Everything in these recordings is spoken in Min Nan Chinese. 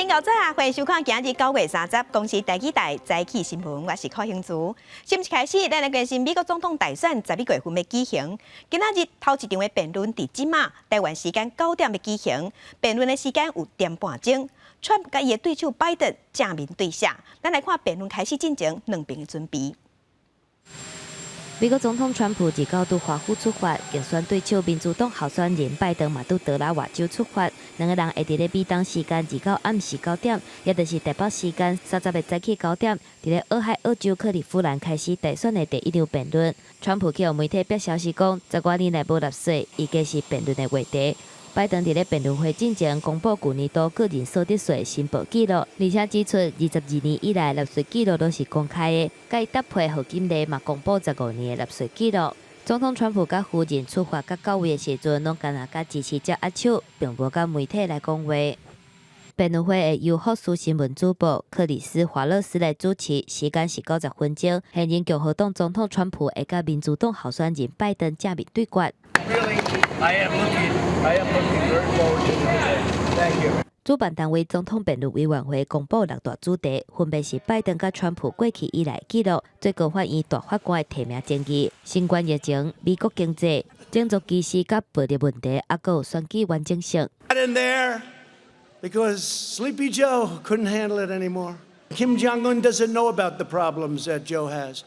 𠢕早，歡迎收看今日9月30公視台語台早起新聞，我是柯興珠。新聞開始，咱來關心美國總統大選11月份欲舉行。今仔日頭一場的辯論佇這馬台灣時間9點欲舉行，辯論的時間有點半鐘。川普佮伊的對手拜登正面對射。咱來看辯論開始進前兩邊的準備。美國總統川普二九佇華府出發，競選對手民主黨候選人拜登嘛佇德拉瓦州出發，兩個人會佇咧美東時間二九暗時九點，也就是台北時間30日早起九點，佇咧俄亥俄州克利夫蘭開始大選的第一場辯論。川普去予媒體爆消息講，十外年來無納稅，預計是辯論的話題。拜登佇咧辯論會進前公布舊年度個人所得稅申報記錄，而且指出22年以來納稅記錄攏是公開的，佮伊搭配賀錦麗嘛公布15年的納稅記錄。總統川普佮夫人出發佮到位的時陣，攏干焦佮支持者握手，並無佮媒體來講話。辯論會會由福斯新聞主播克里斯華勒斯來主持，時間是90分鐘。現任共和黨總統川普會佮民主黨候選人拜登正面對決。 Really, I am looking very forward to today. Thank you. 主辦單位總統辯論委員會公布六大主題，分別是拜登佮川普過去以來紀錄、最高法院大法官的提名爭議、新冠疫情、美國經濟、種族歧視佮暴力問題，猶閣有選舉完整性。 In there because Sleepy Joe couldn't handle it anymore. Kim Jong Un doesn't know about the problems that Joe has.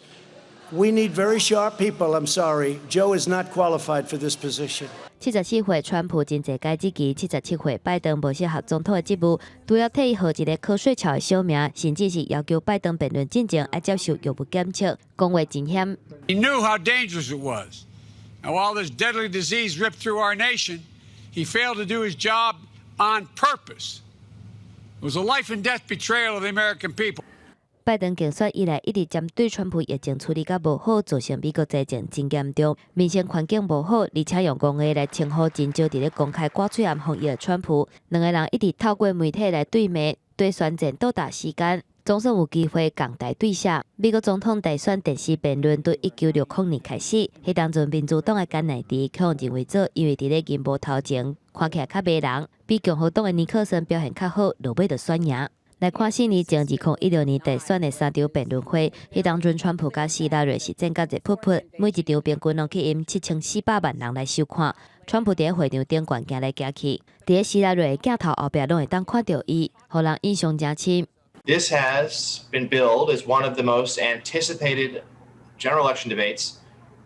We need very sharp people. I'm sorry. Joe is not qualified for this position. 74歲川普真濟屆支持，77歲拜登無適合總統的職務，除了替伊號一個瞌睡俏的小名，甚至是要求拜登辯論進前愛接受藥物檢測，講話真險。 He knew how dangerous it was. Now, while this deadly disease ripped through our nation, he failed to do his job on purpose. It was a life and death betrayal of the American people. 拜登競選以來一直針對川普疫情處理甲無好，造成美國災情真嚴重，民生環境無好，而且用戇的來稱呼真少佇咧公開掛喙罨予伊的川普，兩个人一直透過媒體來對罵，對選戰倒搭時間，總算有機會仝台對射。美國總統大選電視辯論對1960年開始，彼當陣民主黨的甘乃迪予人認為做，因為佇咧銀幕頭前看起來較迷人，比共和黨的尼克森表現較好，落尾就選贏。來看4年前2016年大選的三場辯論會，彼當陣川普佮希拉蕊是戰甲熱噗噗，每一場平均攏吸引7400萬人來收看。川普佇咧會場頂懸行來行去，佇咧希拉蕊的鏡頭後壁攏會當看著伊，予人印象誠深。 This has been billed as one of the most anticipated general election debates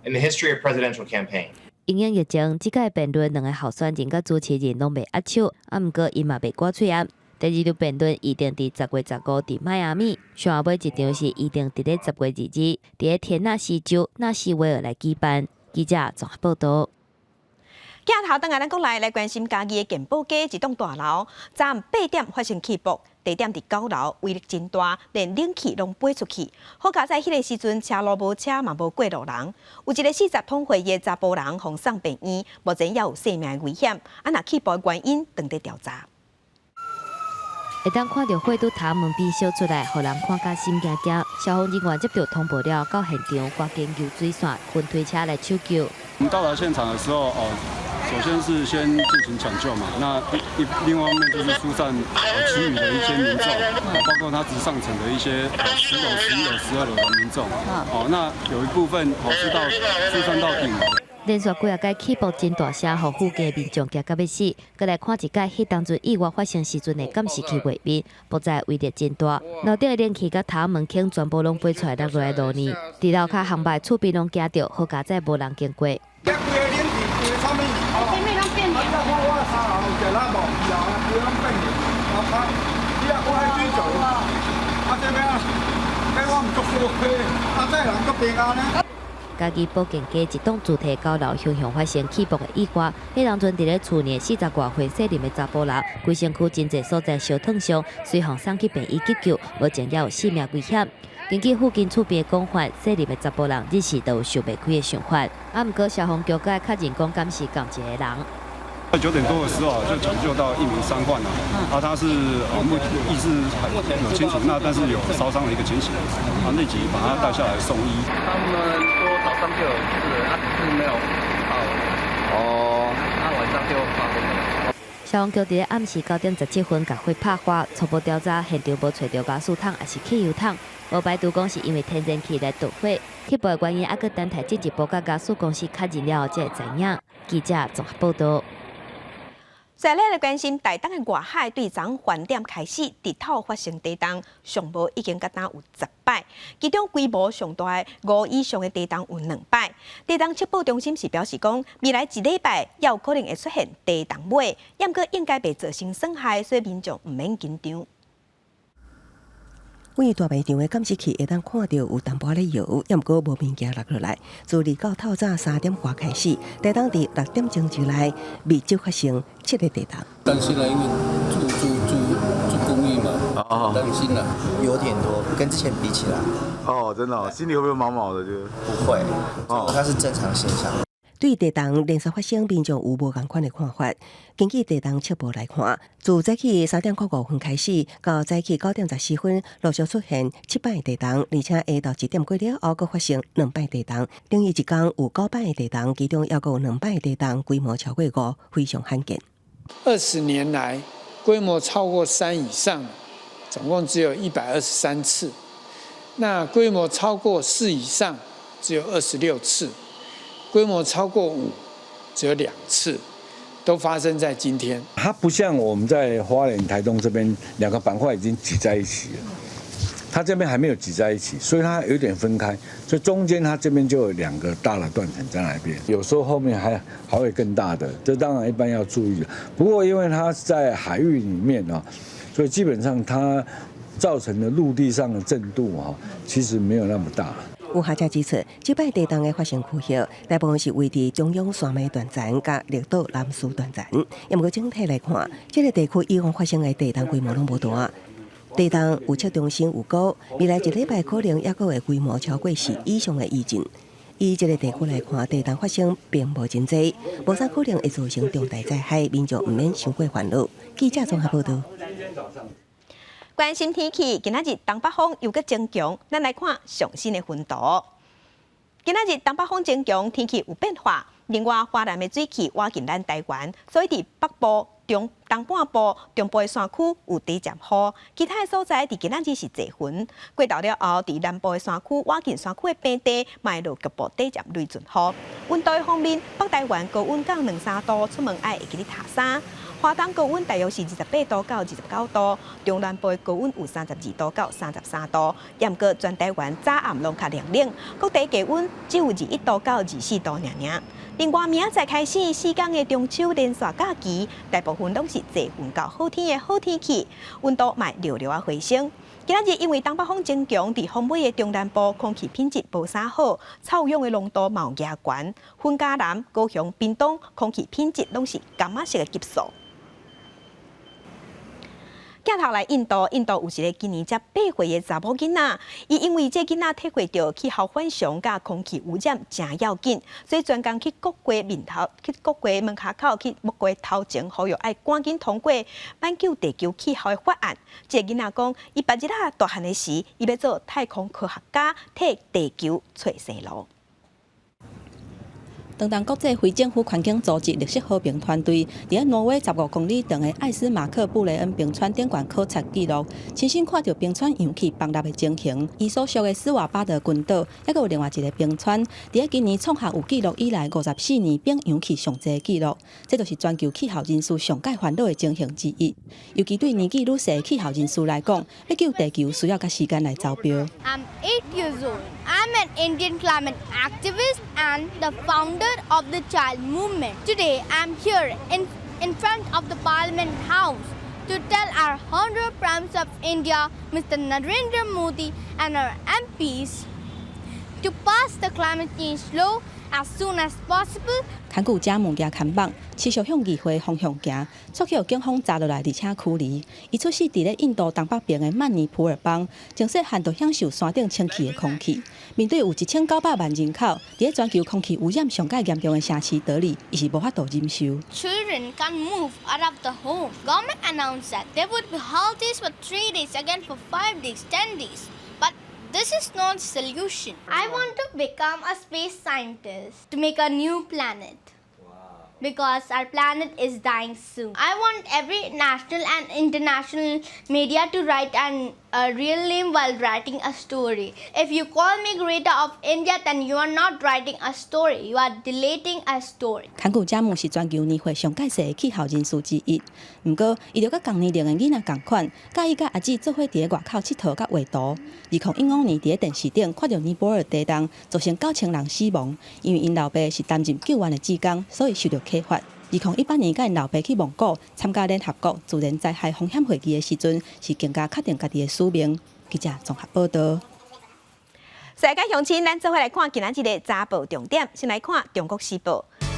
in the history of presidential campaign. 因應疫情，這屆辯論兩个候選人佮主持人攏袂握手，啊，毋過𪜶嘛袂掛喙罨。第二場辯論預定佇10月15佇邁阿密，上後尾一場是預定佇咧10月22，佇咧田納西州納西維爾來舉辦。記者綜合報道。鏡頭轉來咱國內來關心嘉義的健保街一棟大樓，昨暗8點發生氣爆，地點佇9樓，威力真大，連冷氣攏飛出去。好佳哉彼个時陣，車路無車嘛無過路人，有一個40通歲的查埔人予送病院，目前猶有性命危險。啊，若氣爆的原因，正佇調查。會當看著火拄頭門邊燒出來，予人看甲心驚驚。消防人員接到通報了後，到現場趕緊游水線、噴推車來搶救。我們到達現場的時候，哦，首先是先進行搶救嘛，那另外一方面就是疏散其餘的一些民眾，包括他直上層的一些10樓、11樓、12樓的民眾。哦，那有一部分哦是到疏散到頂樓。連續幾仔擺氣爆真大聲，予附近的民眾驚甲欲死。閣來看一擺，彼當陣意外發生時陣的監視器畫面，爆炸威力真大，樓頂的冷氣佮頭門孔全部攏飛出來落落來路呢。佇樓跤烘肉厝邊攏驚著，好佳哉無人經過。這規个冷氣，規个啥物？哦，啊，我3樓有食哪無？2樓啊，規个攏變形。啊，你若看彼水渠，啊，這欲按怎？這我毋足小氣，啊，這人足平安呢。嘉義保健街一棟住宅九樓，雄雄發生氣爆的意外。彼當陣佇咧厝內40外歲細膩的查埔人，規身軀真濟所在燒燙傷，隨予送去病院急救，目前猶有性命危險。根據附近厝邊的講法，細膩的查埔人日時都有想袂開的想法。啊，毋過消防局閣確認講，敢是仝一个人。在9點多的時候就搶救到一名傷患了，啊，他是目意識還有清楚，那但是有燒傷的一個情形，啊，立即把他帶下來送醫。他們說早上就有事，他只是沒有報。哦，他晚上就發生了。消防局佇咧暗時9點17分共火拍化，初步調查現場無揣著瓦斯桶抑是汽油桶，無排除講是因為天然氣來導火。起爆的原因猶閣等待進一步佮瓦斯公司確認了後才會知影。記者綜合報道。再來來關心台東的外海，對昨昏點開始，日頭發生地動，上無已經佮今有10擺，其中規模上大的五以上的地動有兩擺。地動測報中心是表示講，未來一禮拜猶有可能會出現地動尾，毋過應該袂造成損害，所以民眾毋免緊張。位大賣場的監視器會當看著有淡薄仔咧搖，猶毋過無物件落落來。自二九透早3點外開始，地動佇6點鐘之內密集發生七个地動。擔心啦，因為住住住住公寓嘛，擔心啦，有點多，跟之前比起來。哦，真的，心裡會不會毛毛的？就不會，哦，它是正常現象。對地動連續發生，民眾有無仝款的看法。根據地動測報來看，自早起3點五分開始，到早起9點14分，陸續出現七擺地動，而且下晝1點過了後，閣發生兩擺地動。等於一工有九擺地動，其中猶閣有兩擺地動規模超過五，非常罕見。 20年來，規模超過三以上，總共只有123次。那規模超過四以上，只有26次。規模超過五，只有兩次，都發生在今天。它不像我們在花蓮、台東這邊兩個板塊已經擠在一起了，它這邊還沒有擠在一起，所以它有點分開，所以中間它這邊就有兩個大的斷層在那邊，有時候後面還會更大的，這當然一般要注意。不過因為它在海域裡面啊，所以基本上它造成的陸地上的震度啊，其實沒有那麼大。有學者指出，這擺地動的發生區域，大部分是位佇中央山脈斷層佮綠島南勢斷層。毋過整體來看，這個地區以往發生的地動規模攏無大。地動預測中心預估，未來一禮拜可能猶閣會規模超過四以上的餘震。以這個地區來看，地動發生並無真濟，無啥可能會造成重大災害，民眾毋免傷過煩惱。記者綜合報道。關心天氣，今仔日東北風又閣增強，咱來看上新的雲圖。今仔日東北風增強，天氣有變化。另外，華南的水汽倚近咱台灣，所以佇北部、中東半部、中部的山區有短暫雨，其他的所在佇今仔日是濟雲。過晝了後，佇南部的山區、倚近山區的平地，嘛會落局部短暫雷陣雨。溫度方面，北台灣高溫降兩三度，出門愛會記得疊衫。花東高溫大約是28度到29度，中南部的高溫有32度到33度。毋過全台灣早暗攏較涼冷，各地低溫只有21度到24度爾爾。另外，明仔載開始4天的中秋連續假期，大部分攏是濟雲到好天的好天氣，溫度嘛會略略仔回升。今仔日因為東北風增強，佇風尾的中南部空氣品質無啥好，臭氧的濃度嘛有加懸。雲嘉南、高雄、屏東空氣品質攏是柑仔色的級數。鏡頭來印度，印度有一个今年才8歲的查某囡仔，伊因為這囡仔體會著氣候反常佮空氣污染誠要緊，所以專工去國會面頭，去國會門跤口去木會頭前，呼籲愛趕緊通過挽救地球氣候的法案。這个囡仔講，伊別日仔大漢的時，伊欲做太空科學家，替地球揣生路。當當國際非政府環境組織綠色和平團隊佇挪威15公里長的艾斯馬克布雷恩冰川頂懸考察記錄，親身看著冰川融去崩落的情形。伊所屬的斯瓦巴德群島，猶閣有另外一个冰川，佇今年創下有記錄以來54年冰融去上濟的紀錄。這就是全球氣候人士上蓋煩惱的情形之一。尤其對年紀愈細的氣候人士來講，欲救地球需要佮時間來走標。 I'm 8 years old. I'm an Indian climate activist and the founder of the Child Movement. Today, I'm here in front of the Parliament House to tell our Honorable Prime Minister of India, Mr. Narendra Modi, and our MPs to pass the climate change law as soon as possible. 牽牛者物件牽網，持續向議會方向行，煞予警方查落來，而且驅離。伊出世佇咧印度東北邊的曼尼普爾邦，從細漢就享受山頂清氣的空氣。面對有1900萬人口，佇咧全球空氣污染上蓋嚴重的城市德里，伊是無法度忍受。 Children can't move out of the home. Government announced that there would be holidays for 3 days, again for 5 days, 10 days. But this is not the solution. I want to become a space scientist to make a new planet. Because our planet is dying soon. I want every national and international media to write a real name while writing a story. If you call me Greta of India, then you are not writing a story, you are deleting a story. 坎古贾姆是全球年歲上蓋細的氣候人士之一，毋過伊就佮仝年齡的囡仔仝款，佮意佮阿姊做伙佇咧外口𨑨迌佮畫圖。2015年佇咧電視頂看著尼泊爾地動造成9000人死亡，因為𪜶老爸是擔任救援的志工，所以受著啟發。2018年，佮𪜶老爸去蒙古參加聯合國自然災害風險會議的時陣，是更加確定家己的使命。記者綜合報導。世界鄉親，咱做伙來看今仔日的早報重點。先來看《中國時報》。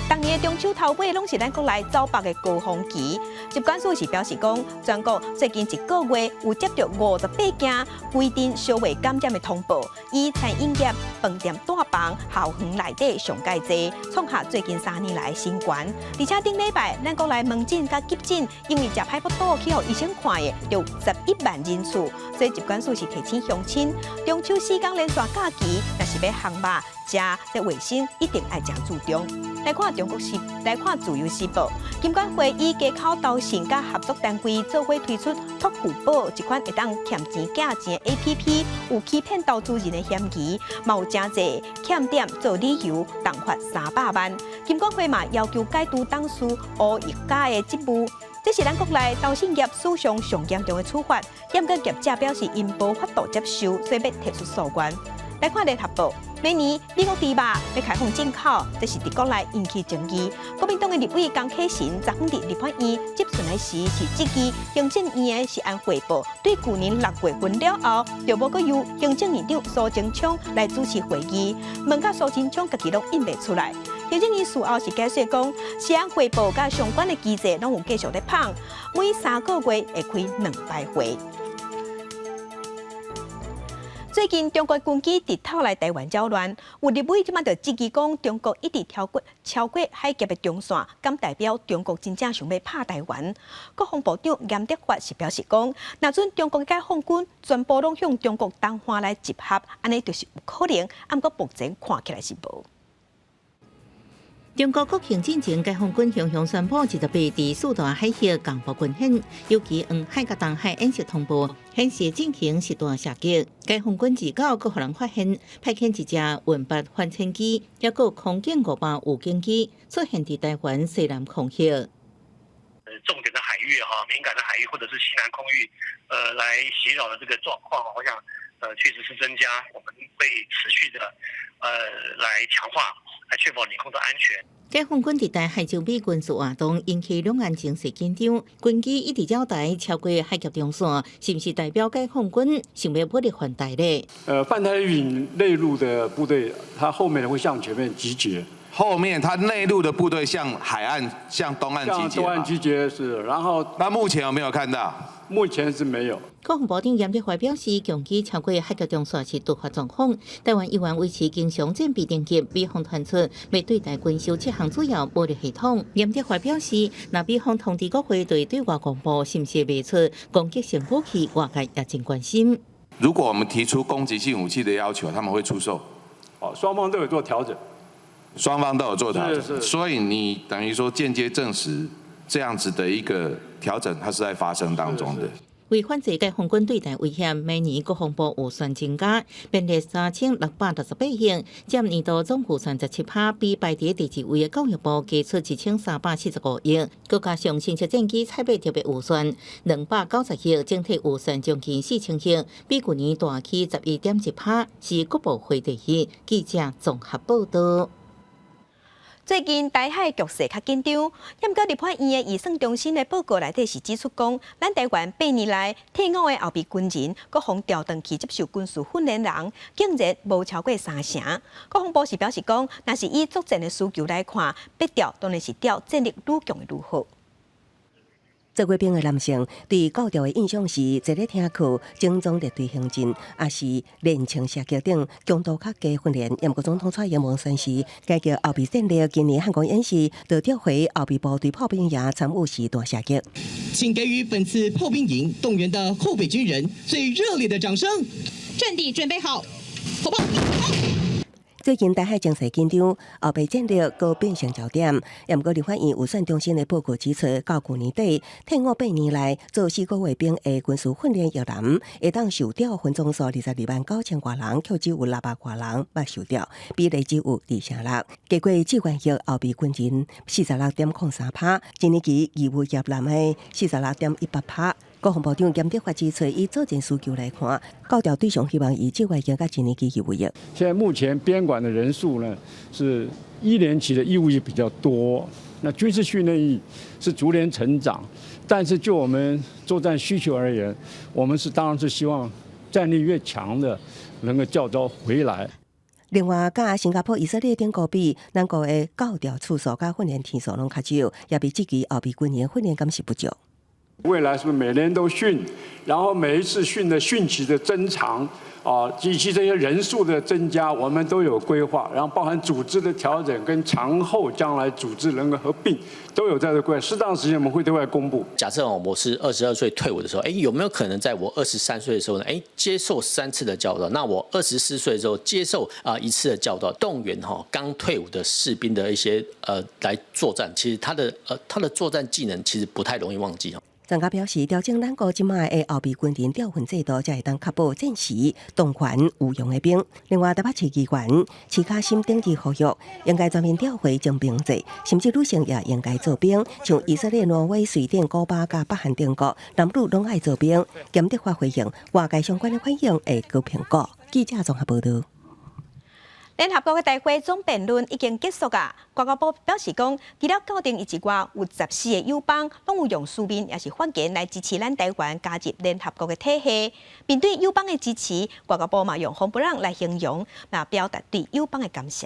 逐年的中秋頭尾攏是咱國內走縛的高峰期。疾管署是表示講，全國最近一個月有接著58件規定小額感染的通報，以餐飲業、飯店、大房、校園內底上蓋濟，創下最近3年來新高。而且頂禮拜，咱國內門診佮急診，因為食歹腹肚去予醫生看的，就11萬人次。所以疾管署是提醒鄉親，中秋四工連續假期，若是欲烘肉食這衛生一定愛誠注重。來看中國時，來看自由時報，金管會與街口投信佮合作單位做伙推出托付寶這款會當欠錢寄錢的 APP，有欺騙投資人的嫌疑，嘛有誠濟欠點做理由，重罰300萬。金管會嘛要求解除董事吳玉嘉的職務。這是咱國內投信業史上上嚴重的處罰，毋過業者表示𪜶無法度接受，所以欲提出訴願。來看聯合報，明年美國豬肉欲開放進口，這是佇國內引起爭議。國民黨的立委江啟臣昨昏佇立法院質詢的時是質疑行政院的食安匯報，對舊年6月份了後，就無閣由行政院長蘇貞昌來主持會議，問甲蘇貞昌家己攏應袂出來。行政院事後是解釋講，食安匯報佮相關的機制攏有繼續咧跑，每3個月會開兩擺會。最近中國軍機直透來台灣擾亂，有立委這擺就質疑講，中國一直超過海峽的中線，敢代表中國真正想欲拍台灣？國防部長嚴德發是表示講，若準中國解放軍全部攏向中國東岸來集合，按呢就是有可能。毋過目前看起來是無。中國國慶進前，解放軍雄雄宣布28佇四大海域共步軍演，尤其黃海佮東海演習同步，顯示進行實彈射擊。解放軍自九閣予人發現，派遣一隻運八反潛機，抑閣空警500預警機出現佇台灣西南空域。重點的海域哈，敏感的海域或者是西南空域，來襲擾的這個狀況，我想，確實是增加，我們會持續的，來強化，來確保領空的安全。解放軍佇台海周邊軍事活動引起兩岸情勢緊張，軍機一直繞台超過海峽中線，是毋是代表解放軍想欲武力犯台咧？犯台與內陸的部隊，它後面會向前面集結。後面，它內陸的部隊向海岸、向東岸集結。向東岸集結是，然後。那目前有沒有看到？目前是沒有。國防部長嚴德發表示，強機超過海峽中線是突發狀況，台灣依然維持經常戰備等級，美方傳出欲對台軍售七項主要武力系統。嚴德發表示，若美方通知國會對外公布，是毋是賣出攻擊性武器，外界也真關心。如果我們提出攻擊性武器的要求，他們會出售？哦，雙方都有做調整。雙方都有做調整，所以你等於說間接證實這樣子的一個調整，它是在發生當中的。為反制解放軍對台威脅，每年國防部預算增加，編列3668億，佔年度總預算17%，比排佇第二位的教育部加出1345億，閣加上新式戰機採買特別預算290億，整體預算將近4000億，比舊年大起11.1%，是國部會第一。記者綜合報導。最近台海局勢較緊張，毋過立法院的預算中心的報告內底是指出講，咱台灣8年來退伍的後備軍人，閣予調轉去接受軍事訓練人，竟然無超過三成。國防部是表示講，若是以作戰的需求來看，欲調當然是調戰力愈強的愈好。做過兵的男性對教條的印象是坐咧聽課、整裝列隊行進，抑是練槍射擊等強度較低訓練。毋過總統蔡英文宣示，加強後備戰力，今年漢光演習就調回後備部隊炮兵營參與實彈射擊。請給予本次炮兵營動員的後備軍人最熱烈的掌聲。陣地準備好，火炮。最近台海情勢緊張，後備戰力閣變成焦點。毋過立法院預算中心的報告指出，到舊年底，退伍8年來做4個月兵的軍事訓練役男，會當受調分總數22萬9千外人，卻只有600外人捌受調，比例只有2成6。結果志願役後備軍人46.03%，一年期義務役男的46.18%。國防部長嚴德發指出，以作戰需求來看，教調對象希望以志願役佮一年期義務役。現在目前編管的人數呢，是一年期的義務役比較多，那軍事訓練役是逐年成長，但是就我們作戰需求而言，我們是當然是希望戰力越強的能夠教召回來。另外，佮新加坡、以色列等國比，咱國的教調次數佮訓練天數攏較少，也比這期後備軍人訓練敢是不足。未來是不是每年都訓，然後每一次訓的訓期的增長啊，以及這些人數的增加，我們都有規劃，然後包含組織的調整跟長後將來組織能夠合併，都有在這規劃。適當時間我們會對外公布。假設我是22歲退伍的時候，有沒有可能在我23歲的時候呢？接受三次的教導，那我24歲的時候接受啊一次的教導，動員哈剛退伍的士兵的一些來作戰，其實他的作戰技能其實不太容易忘記哦。專家表示，調整咱國這擺的後備軍人調訓制度，才會當確保戰時動員有用的兵。另外，台北市議員徐卡心頂日呼籲，應該全面調回徵兵制，甚至女性也應該做兵。像以色列、挪威、瑞典、古巴佮北韓等國，男女攏愛做兵。嚴德發回應，外界相關的反應會閣評估。記者綜合報導。聯合國的大會總辯論已經結束啊！外交部表示講，除了教廷以外，有14個友邦攏有用書面抑是發言來支持咱台灣加入聯合國的體系。面對友邦的支持，外交部嘛用風不浪來形容，嘛表達對友邦的感謝。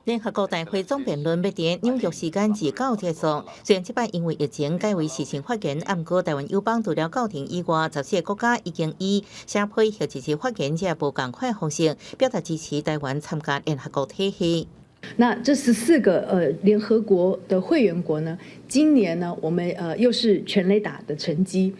聯合國大會總辯論欲佇紐約時間29結束。雖然這擺因為疫情改為視訊發言，毋過台灣友邦除了教廷以外，十四個國家已經以寫批或者是發言這無仝款方式，表達支持台灣參加聯合國體系。那這14個聯合國的會員國呢，今年呢，我們又是全壘打的成績。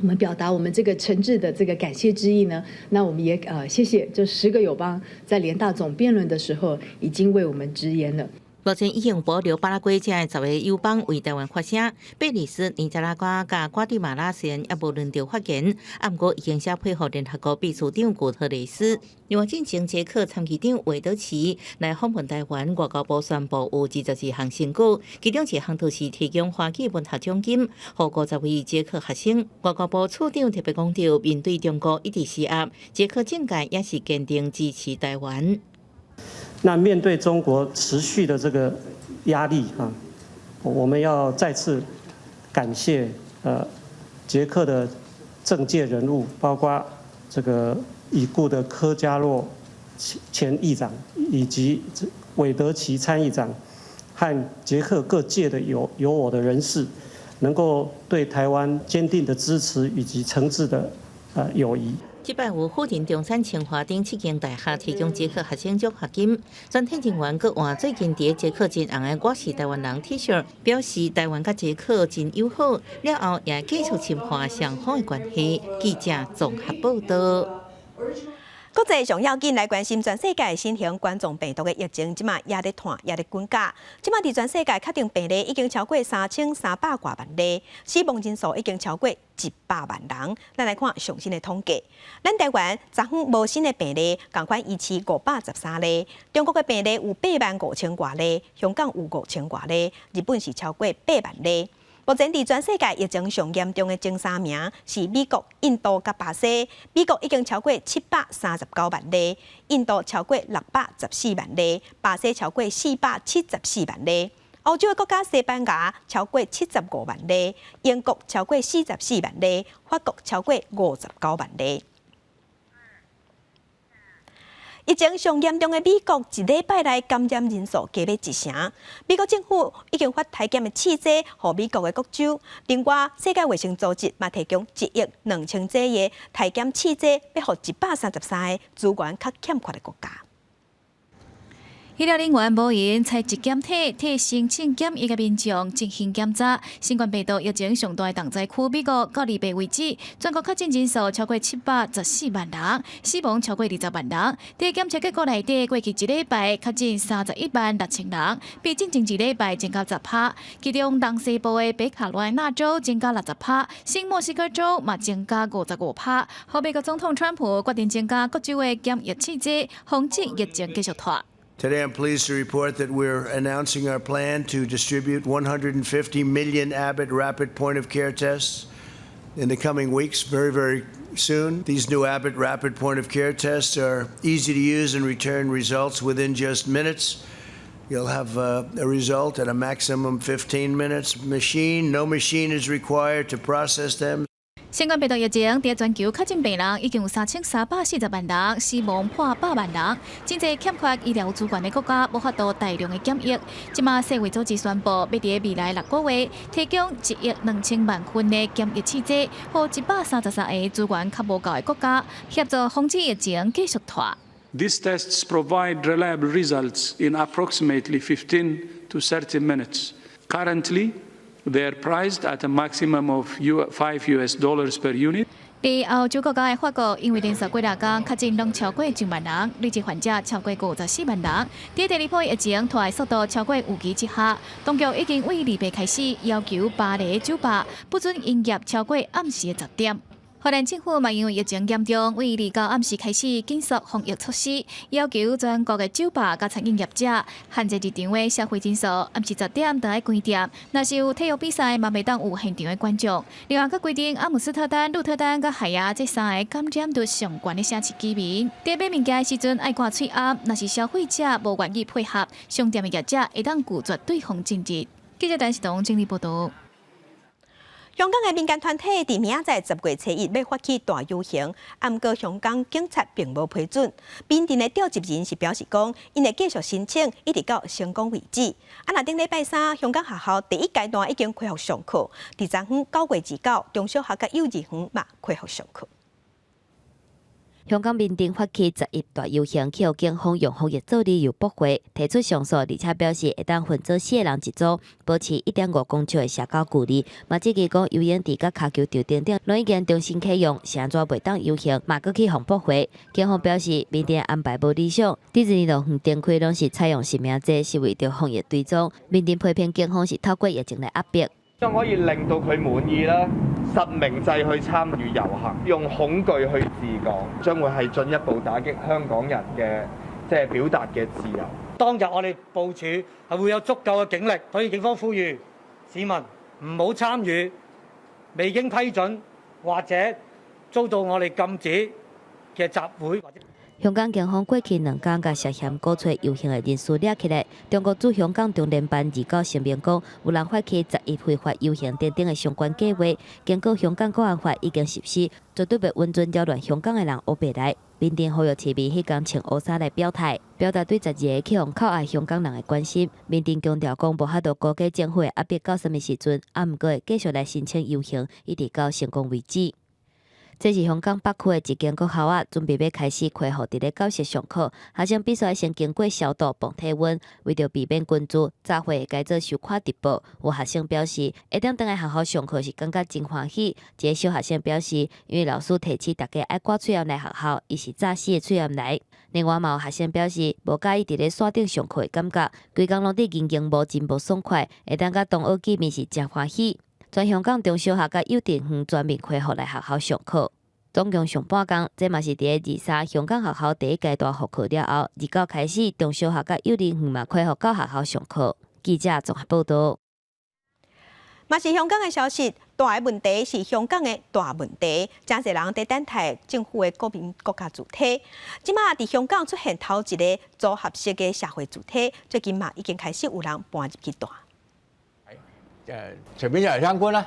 我們表達我們這個誠摯的這個感謝之意呢，那我們也謝謝這10個友邦在聯大總辯論的時候已經為我們直言了。目前已經保留巴拉圭這10個友邦為台灣發聲，貝里斯、尼加拉瓜佮瓜地馬拉雖然猶無輪著發言，毋過已經寫批予聯合國秘書長古特雷斯。另外，進前捷克參議長韋德奇來訪問台灣，外交部宣布有22項成果，其中一項就是提供華語文學獎金，予50位捷克學生。外交部次長特別講著，面對中國一直施壓，捷克政界也是堅定支持台灣。那面對中國持續的這個壓力啊，我們要再次感謝捷克的政界人物，包括這個已故的柯嘉洛前議長，以及韋德奇參議長和捷克各界的友我的人士，能夠對台灣堅定的支持以及誠摯的友誼。這擺有輔仁中山清華等七間大學提供捷克學生獎學金，全體人員閣換最近佇捷克真紅的我是台灣人 T 恤，表示台灣佮捷克真友好，了後也繼續深化雙方的關係。記者綜合報導。國際上要緊來關心全世界新型冠狀病毒的疫情，這馬也咧湠，也咧滾價。這馬佇全世界確定病例已經超過3300外萬例，死亡人數已經超過100萬人。咱來看上新的統計，咱台灣昨昏無新的病例，仝款維持513例。中國的病例有8萬5千外例，香港有5千外例，日本是超過8萬例。目前佇全世界疫情上嚴重的前三名是美國、印度佮巴西。美國已經超過739萬例，印度超過614萬例，巴西超過474萬例。歐洲的國家西班牙超過75萬例，英國超過44萬例，法國超過59萬例。疫情上嚴重的美國，一禮拜內感染人數加欲一成。美國政府已經發篩檢的試劑予美國的各州。另外，世界衛生組織嘛提供1億2千劑的篩檢試劑，欲予133個資源較欠缺的國家。醫療人員無閒採一檢體，替申請檢疫的民眾進行檢查。新冠病毒疫情上大的重災區美國，到2八為止，全國確診人數超過714萬人，死亡超過20萬人。佇檢測結果內底，過去一禮拜確診31萬6千人，比進前一禮拜增加10趴。其中東西部的北卡羅來納州增加60趴，新墨西哥州嘛增加55趴。予美國總統川普決定增加各州的檢疫試劑，防止疫情繼續拖。 Today, I'm pleased to report that we're announcing our plan to distribute 150 million Abbott Rapid Point of Care tests in the coming weeks, very, very soon. These new Abbott Rapid Point of Care tests are easy to use and return results within just minutes. You'll have a result at a maximum 15 minutes. Machine, no machine is required to process them. 新冠病毒疫情佇全球確診病人已經有3340萬人，死亡破百萬人。真濟欠缺醫療資源的國家，無法度大量的檢疫。這馬世衛組織宣布，欲佇未來6個月提供1億2千萬份的檢疫試劑，予133個資源較無夠的國家，協助防止疫情繼續拖。 These tests provide reliable results in approximately 15 to 30 minutes. Currently, they are priced at a maximum of $5 US per unit. 佇歐洲國家的法國，因為連續幾若工確診攏超過上萬人，累計患者超過54萬人。佇第二波疫情拖的速度超過預期之下，當局已經對2八開始要求巴黎酒吧不准營業超過暗時的10點。荷蘭政府嘛因為疫情嚴重，對29暗時開始緊縮防疫措施，要求全國的酒吧佮餐飲業者限制入場的消費人數，暗時10點就愛關店。若是有體育比賽，嘛袂當有現場的觀眾。另外，閣規定阿姆斯特丹、鹿特丹佮海牙這三个感染率上懸的城市居民，佇買物件的時陣愛掛喙罨。若是消費者無願意配合，商店的業者會當拒絕對方進入。記者陳世東整理報道。香港的民間團體佇明仔載10月初1欲發起大遊行，毋過香港警察並無批准。民陣的召集人是表示講，𪜶會繼續申請，一直到成功為止。啊，若頂禮拜三，香港學校第一階段已經恢復上課，佇昨昏9月29，中小學佮幼稚園嘛恢復上課。香港民陣發起11大遊行，去予警方用防疫做理由駁回，提出上訴，而且表示會當分做四个人一組，保持1.5公尺的社交距離。嘛，質疑講遊泳池佮跤球場等等，攏已經重新啟用，是按怎袂當遊行，嘛閣去予駁回。警方表示，民陣安排無理想，迪士尼樂園燈開攏是採用實名制，是為著防疫追蹤。民陣批評警方是透過疫情來壓迫。將可以令到佢滿意啦，實名制去參與遊行，用恐懼去治港，將會係進一步打擊香港人嘅即係表達嘅自由。當日我哋部署係會有足夠嘅警力，所以警方呼籲市民唔好參與未經批准或者遭到我哋禁止嘅集會。香港警方過去兩工共涉嫌鼓吹遊行的人士掠起來。中國駐香港中聯辦29聲明講，有人發起11非法遊行等等的相關計劃，警告香港國安法已經實施，絕對袂允准擾亂香港的人烏白來。民陣呼籲市民彼工穿烏衫來表態，表達對12个去予扣押香港人的關心。民陣強調講，無法度估計政府會壓迫到啥物時陣，啊，毋過會繼續來申請遊行，一直到成功為止。這是香港北區的一間國校仔，準備欲開始恢復佇咧教室上課，學生必須先經過消毒、磅體溫，為著避免群聚，早會會改做收看直播。有學生表示，會當轉來學校上課是感覺真歡喜。一个小學生表示，因為老師提醒大家愛掛喙罨來學校，伊是早死的喙罨來。另外嘛有學生表示，無佮意佇咧線頂上課的感覺，規工攏佇螢螢幕真無爽快，會當佮同學見面是誠歡喜。全香港中小學佮幼稚園全面恢復來學校上課，總共上半工。這嘛是佇咧23香港學校第一階段復課了後，29開始中小學佮幼稚園嘛恢復到學校上課。記者綜合報道。嘛是香港的消息，大的問題是香港的大問題，誠濟人佇等待政府的國民國家主體。這馬佇香港出現頭一个組合式的社會住宅，最近嘛已經開始有人搬入去蹛。隨便入嚟參觀啦。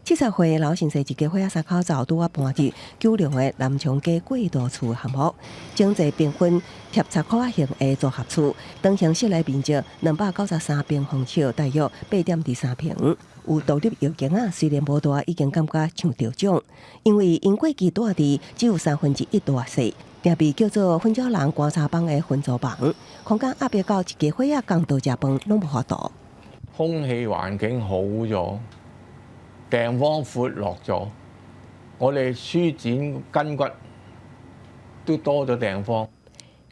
70歲老先生一家伙仔三口就拄仔搬佇九龍的南昌街過渡厝項目，整濟平分疊插箍仔型的組合厝，長形室內面積293平方尺，大約8.23平。有獨立浴間仔，雖然無大，已經感覺像得獎，因為𪜶過去住佇只有1/3大細，訂被叫做分鳥人棺材房的分租房，空間壓迫到一家伙仔仝桌食飯攏無法度。空氣環境好咗。地方闊落咗，我哋舒展筋骨都多咗地方。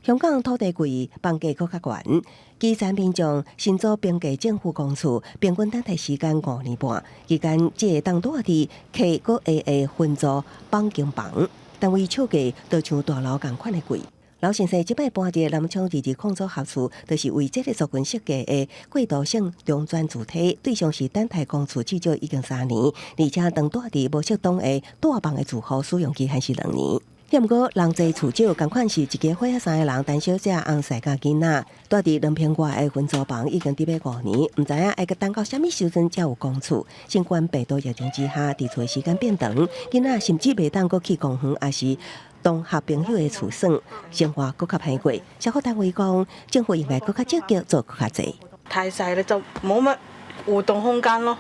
香港土地貴，房價閣較懸。基層民眾新租平價政府公厝，平均等待時間5年半，期間只會當蹛佇客閣下的分租榜間房，單位尺價就像大樓仝款的貴。老先生這擺搬佇南昌220組合厝，就是為這个族群設計的過渡性中轉住宅，對上是等待公厝至少已經3年，而且當蹛佇無適當的大房的住戶使用期限是2年。毋過人濟厝少，仝款是一家伙仔三个人，陳小姐、翁婿佮囡仔，蹛佇2坪外的分租房已經佇欲5年，毋知影愛閣等到啥物時陣才有公厝。新冠病毒疫情之下，佇厝的時間變長，囡仔甚至袂當閣去公園，抑是同學朋友的厝耍，生活閣較歹過。社福單位講，政府應該閣較積極做閣較濟。太細啦，就冇乜活動空間咯。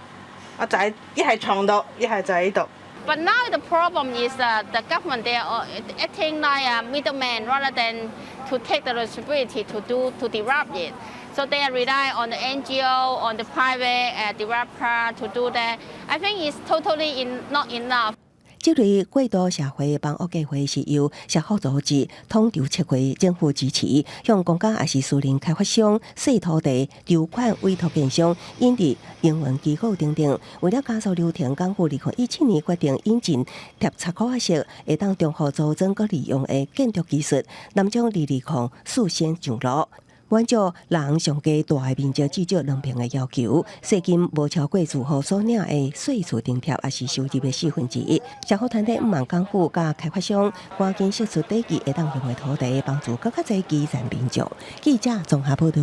阿仔一係床度，一係就喺度。 But now the problem is that the government, they are acting like a middleman rather than to take the responsibility to do to develop it. So they rely on the NGO, on the private developer to do that. I think it's totally not enough. 這類過渡社會房屋計劃是由社福組織統籌策劃，政府支持，向公家抑是私人開發商、細土地籌款委託建商、引入營運機構等等。為了加速流程，港府2017年決定引進疊插箍仔式，會當重複組裝閣利用的建築技術，南昌220事先上路。滿足人上低大的面積至少2坪的要求，稅金無超過住戶所領的稅厝津貼，抑是收入的1/4。社福團體向望港府佮開發商趕緊釋出短期會當用的土地，幫助閣較濟基層民眾。記者綜合報導。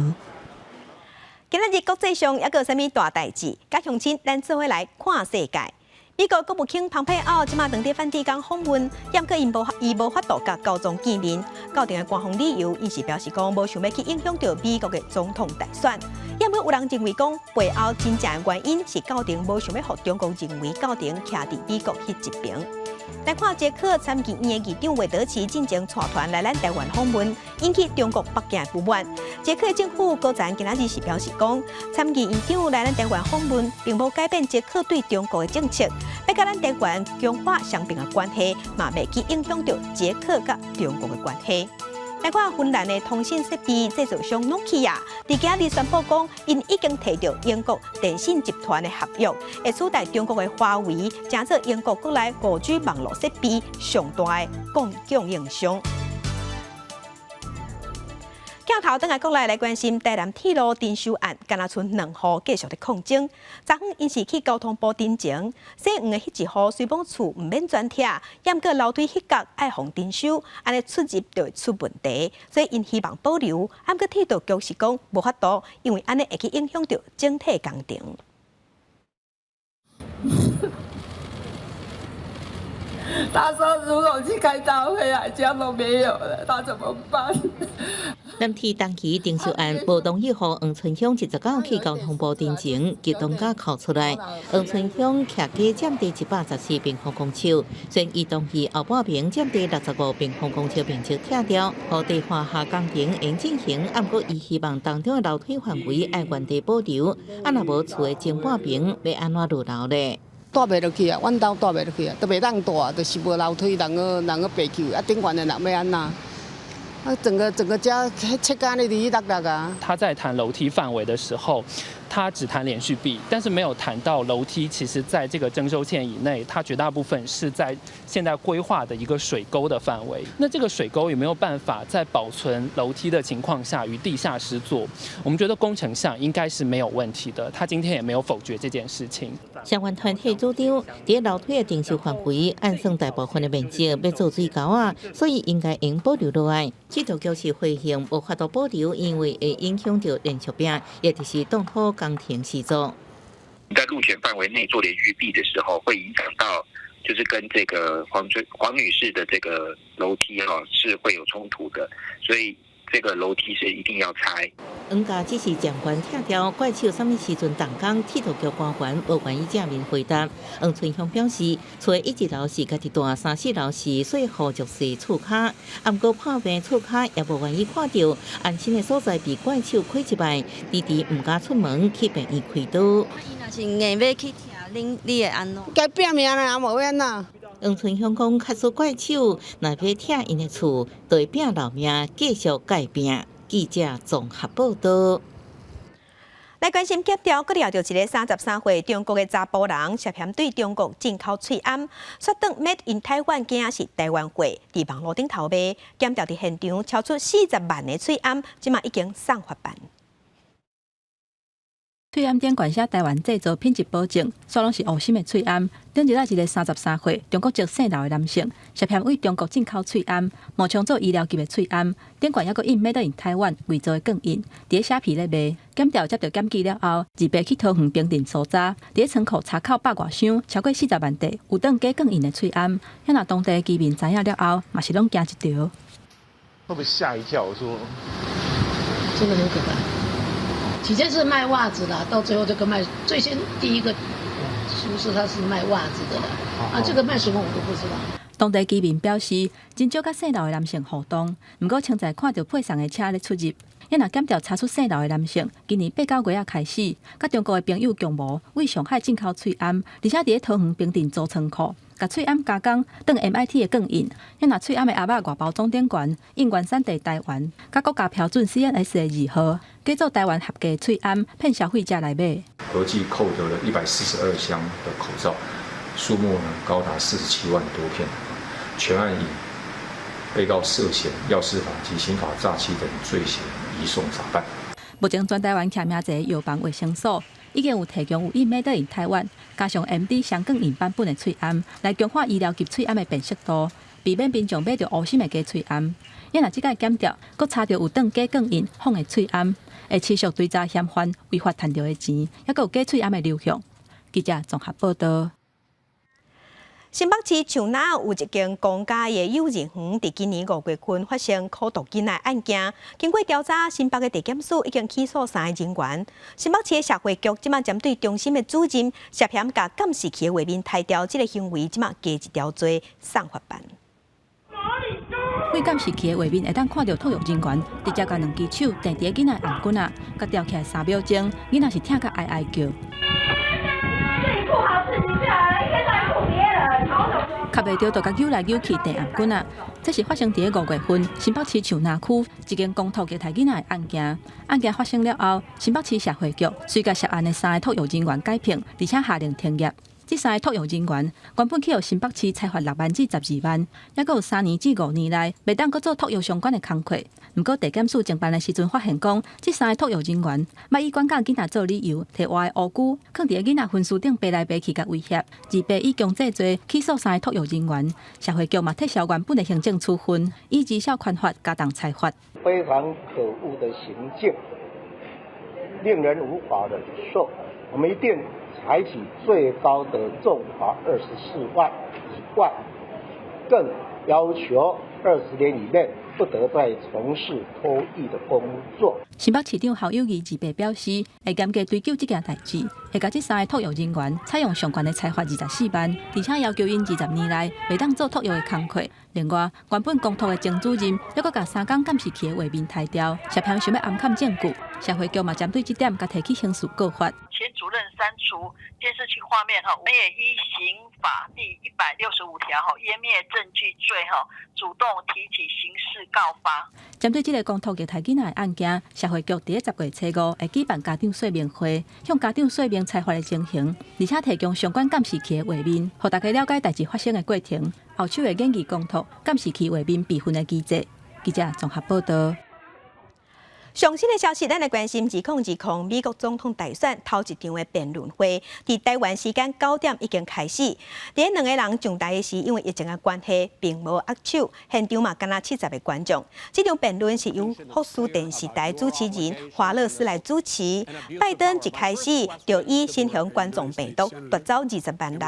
今仔日國際上猶閣有啥物大代誌？佮鄉親咱做伙來看世界。美國國務卿蓬佩奧這馬當佇梵蒂岡訪問，毋過伊無法度佮教宗見面。教廷的官方理由，𪜶是表示講無想欲去影響著美國的總統大選。毋過有人認為講背後真正的原因是教廷無想欲予中國認為教廷徛佇美國彼一爿。來看捷克參議院的議長魏德奇進前帶團來咱台灣訪問，引起中國北京的不滿。捷克政府高層今仔日是表示講，參議院長來咱台灣訪問，並無改變捷克對中國的政策，欲佮咱台灣強化雙邊的關係，嘛袂去影響著捷克佮中國的關係。來看芬蘭的通信設備製造商諾基亞，佇今日宣布講，𪜶已經提著英國電信集團的合約，會取代中國的華為，成做英國國內5G 網路設備上大的供應商。鏡頭轉來國內來關心台南鐵路徵收案，敢若賰兩戶繼續咧抗爭。昨昏𪜶是去交通部陳情，姓黃的彼一戶雖罔厝毋免全拆，毋過樓梯彼角愛予徵收，按呢出入就會出問題，所以𪜶希望保留。毋過鐵道局是講無法度，因為按呢會去影響著整體工程。他說：如果去開大會啊，家都沒有了，他怎麼辦？南鐵東期徵收案無同意予黃春香29去交通部陳情，激動甲哭出來。黃春香徛家佔地114平方公尺，雖然伊同意後半邊佔地65平方公尺面積拆掉，予地下下工程會進行，毋過伊希望當中的樓梯範圍愛原地保留，啊若無厝的前半邊欲按怎落樓咧？蹛袂落去啊，阮兜蹛袂落去啊，都袂當蹛，就是無樓梯，人閣人閣爬去，啊頂懸的人欲按怎？啊，整個整個家切干的哩哩落落啊。他在談樓梯範圍的時候，他只談連續壁，但是沒有談到樓梯。其實，在這個徵收線以內，它絕大部分是在現在規劃的一個水溝的範圍。那這個水溝有沒有辦法在保存樓梯的情況下於地下施作？我們覺得工程上應該是沒有問題的。他今天也沒有否決這件事情。相關團體主張，佇樓梯的徵收範圍按算大部分的面積欲做水溝仔，所以應該應保留落來。鐵道局是回應無法度保留，因為會影響著連續壁，也就是擋土工程施作。在路權範圍內做連續壁的時候，會影響到，就是跟這個黃女士的這個樓梯哈是會有衝突的，所以這個樓梯是一定要拆。黃家只是暫緩拆掉怪手，啥物時陣動工？鐵道局官員無願意正面回答。黃春香表示，厝的一樓是家己住，三四樓是稅戶弱勢厝跤，毋過破病厝跤也無願意看著安心的所在被怪手開一擺，遲遲毋敢出門去病院開刀。伊若是硬欲去拆，恁你會按怎？共拚命啦，無欲按怎。黃春香講，假使怪手若欲拆𪜶的厝，就會拚老命繼續共拚。記者綜合報道。來關心檢調，閣掠著一个33歲中國的查埔人涉嫌對中國進口喙罨，說當 Made in Taiwan 驚是台灣貨，佇網路頂頭賣，檢調佇現場超出40萬个喙罨，這馬已經送法辦。喙罨頂懸寫台灣製造品質保證，煞攏是烏心的喙罨。頂日仔一个33歲中國籍姓劉的男性，涉嫌對中國進口喙罨，冒充做醫療級的喙罨，頂懸猶閣印 Made in Taiwan 偽造的鋼印，佇咧寫皮咧賣。檢調接著檢舉了後，28去桃園平鎮搜查，佇咧倉庫查扣百外箱，超過40萬塊有當假鋼印的喙罨。遐若當地的居民知影了後，嘛是攏驚一趒。會不會嚇一跳？我說，真的很可怕。起先是賣襪子的，到最後這個賣最先第一個書是他是賣襪子的啦，啊，這個賣什麼我都不知道。當地居民表示，真少佮姓劉的男性互動，毋過清早看著配送的車咧出入。遐若檢調查出姓劉的男性，今年八九月仔開始，佮中國的朋友共謀，對上海進口喙罨，而且佇咧桃園平鎮租倉庫，共喙罨加工當 MIT 的鋼印。遐若喙罨的盒仔外包裝頂懸印原產地台灣，佮國家標準 CNS 的字號，假做台灣合格喙罨，騙消費者來買。合計扣得了142箱的口罩，數目呢高達47萬多片。全案以被告涉嫌藥師法及刑法詐欺等罪嫌移送法辦。目前全台灣徛名一个藥房衛生所已經有提供有印 Made in Taiwan 加上 MD 雙鋼印版本的喙罨，來強化醫療級喙罨的辨識度，避免民眾買著烏心的假喙罨。若這擺檢調，閣查著有當假鋼印仿的喙罨，會持續追查嫌犯違法趁著的錢，猶閣有假喙罨的流向。記者綜合報道。新北市樹林有一間公家的幼兒園，佇今年5月份發生苦毒囡仔案件。經過調查，新北的地檢署已經起訴三个人員。新北市的社會局這馬針對中心的主任涉嫌共監視器的畫面刣掉這个行為，這馬加一條罪送法辦。對監視器的畫面會當看著托育人員直接共兩支手碇佇个囡仔頷頸仔，共吊起來3秒鐘，囡仔是疼甲哀哀叫。顧好自己就好了，一天到晚顧別人，卡袂著，就共扭來扭去碇頷頸仔。這是發生佇咧5月份新北市樹林區一間公託虐待囡仔的案件。案件發生了後，新北市社會局隨共涉案的三个托育人員解聘，而且下令停業。這三个托育人員原本去予新北市裁罰6萬至12萬，猶閣有3年至5年內袂當閣做托育相關的工課。毋過地檢署偵辦的時陣發現講，這三个托育人員捌以管教囡仔做理由，提活的烏龜囥佇个囡仔分屍頂爬來爬去，共威脅。28以強制罪起訴三个托育人員，社會局嘛撤銷原本的行政處分，以兒少權法加重裁罰。非常可惡的行徑，令人無法忍受。我們一定採取最高的重罰24萬以外，更要求20年以內不得再從事托育的工作。新北市長侯友宜28表示，會嚴格追究這件代誌，會共這三个托育人員採用上懸的裁罰24萬，而且要求𪜶20年內袂當做托育的工課。另外，原本公託的前主任，猶閣共三工監視器的畫面刣掉，涉嫌想欲掩崁證據。社會局嘛針對這點，共提起刑事告發。前主任刪除監視器畫面哈，我們也依刑法第165條哈，湮滅證據罪哈，主動提起刑事告發。針對這个公託虐待囡仔的案件，社會局佇咧10月初5會舉辦家長說明會，向家長說明裁罰的情形，而且提供相關監視器的畫面，予大家了解代誌發生的過程。後手會研議公託監視器畫面備份的機制。記者綜合報道。上新的消息，咱來關心2020美國總統大選頭一場的辯論會，佇台灣時間9點已經開始。佇兩個人上台的時，因為疫情的關係，並無握手，現場嘛干焦70個觀眾。這場辯論是由福斯電視台主持人華勒斯來主持。拜登一開始就以新型冠狀病毒奪走20萬人、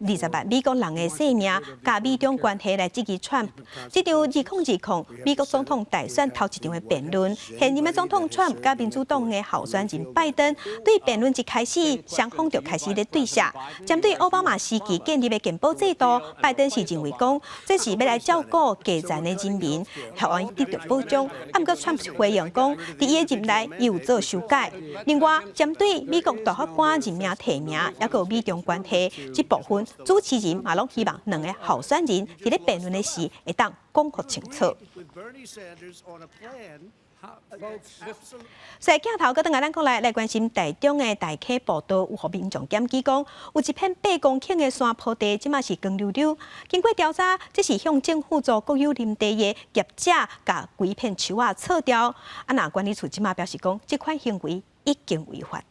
20萬美國人的性命，佮美中關係來質疑川普。這場2020美國總統大選頭一場的辯論，現任的總統川普佮民主黨的候選人拜登對辯論一開始，雙方就開始咧對射。針對奧巴馬時期建立的健保制度，拜登是認為講這是欲來照顧基層的人民，予𪜶得著保障。啊，毋過川普是回應講，佇伊的任內伊有做修改。另外，針對美國大法官任命提名，抑閣有美中關係這部分，主持人嘛攏希望兩个候選人佇咧辯論的時會當講予清楚。所以鏡頭閣轉來咱國內來關心台中的大溪步道，有予民眾檢舉講，有一片8公頃的山坡地，這馬是光溜溜。經過調查，這是向政府租國有林地的業者，共規片樹仔銼掉。啊，若管理處這馬表示講，這款行為已經違法。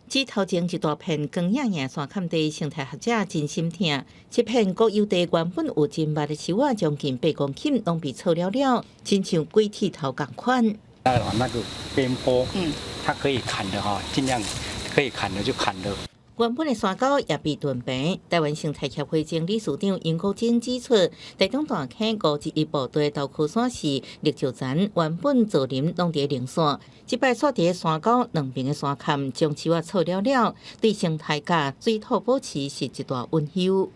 這頭前一大片光影影山崁地，生態學者真心疼。這片國有地原本有真密的樹仔，將近8公頃，攏被銼了了，親像鬼剃頭仝款。那個邊坡，它可以砍的哈，盡量可以砍的就砍的。原本的山溝也被斷平。台灣生態協會前理事長楊國楨指出，台中大溪511步道的豆蔻山是綠石層，原本造林攏佇零散，這擺煞佇山溝兩邊的山崁將樹仔銼了了，對生態佮水土保持是一大隱憂。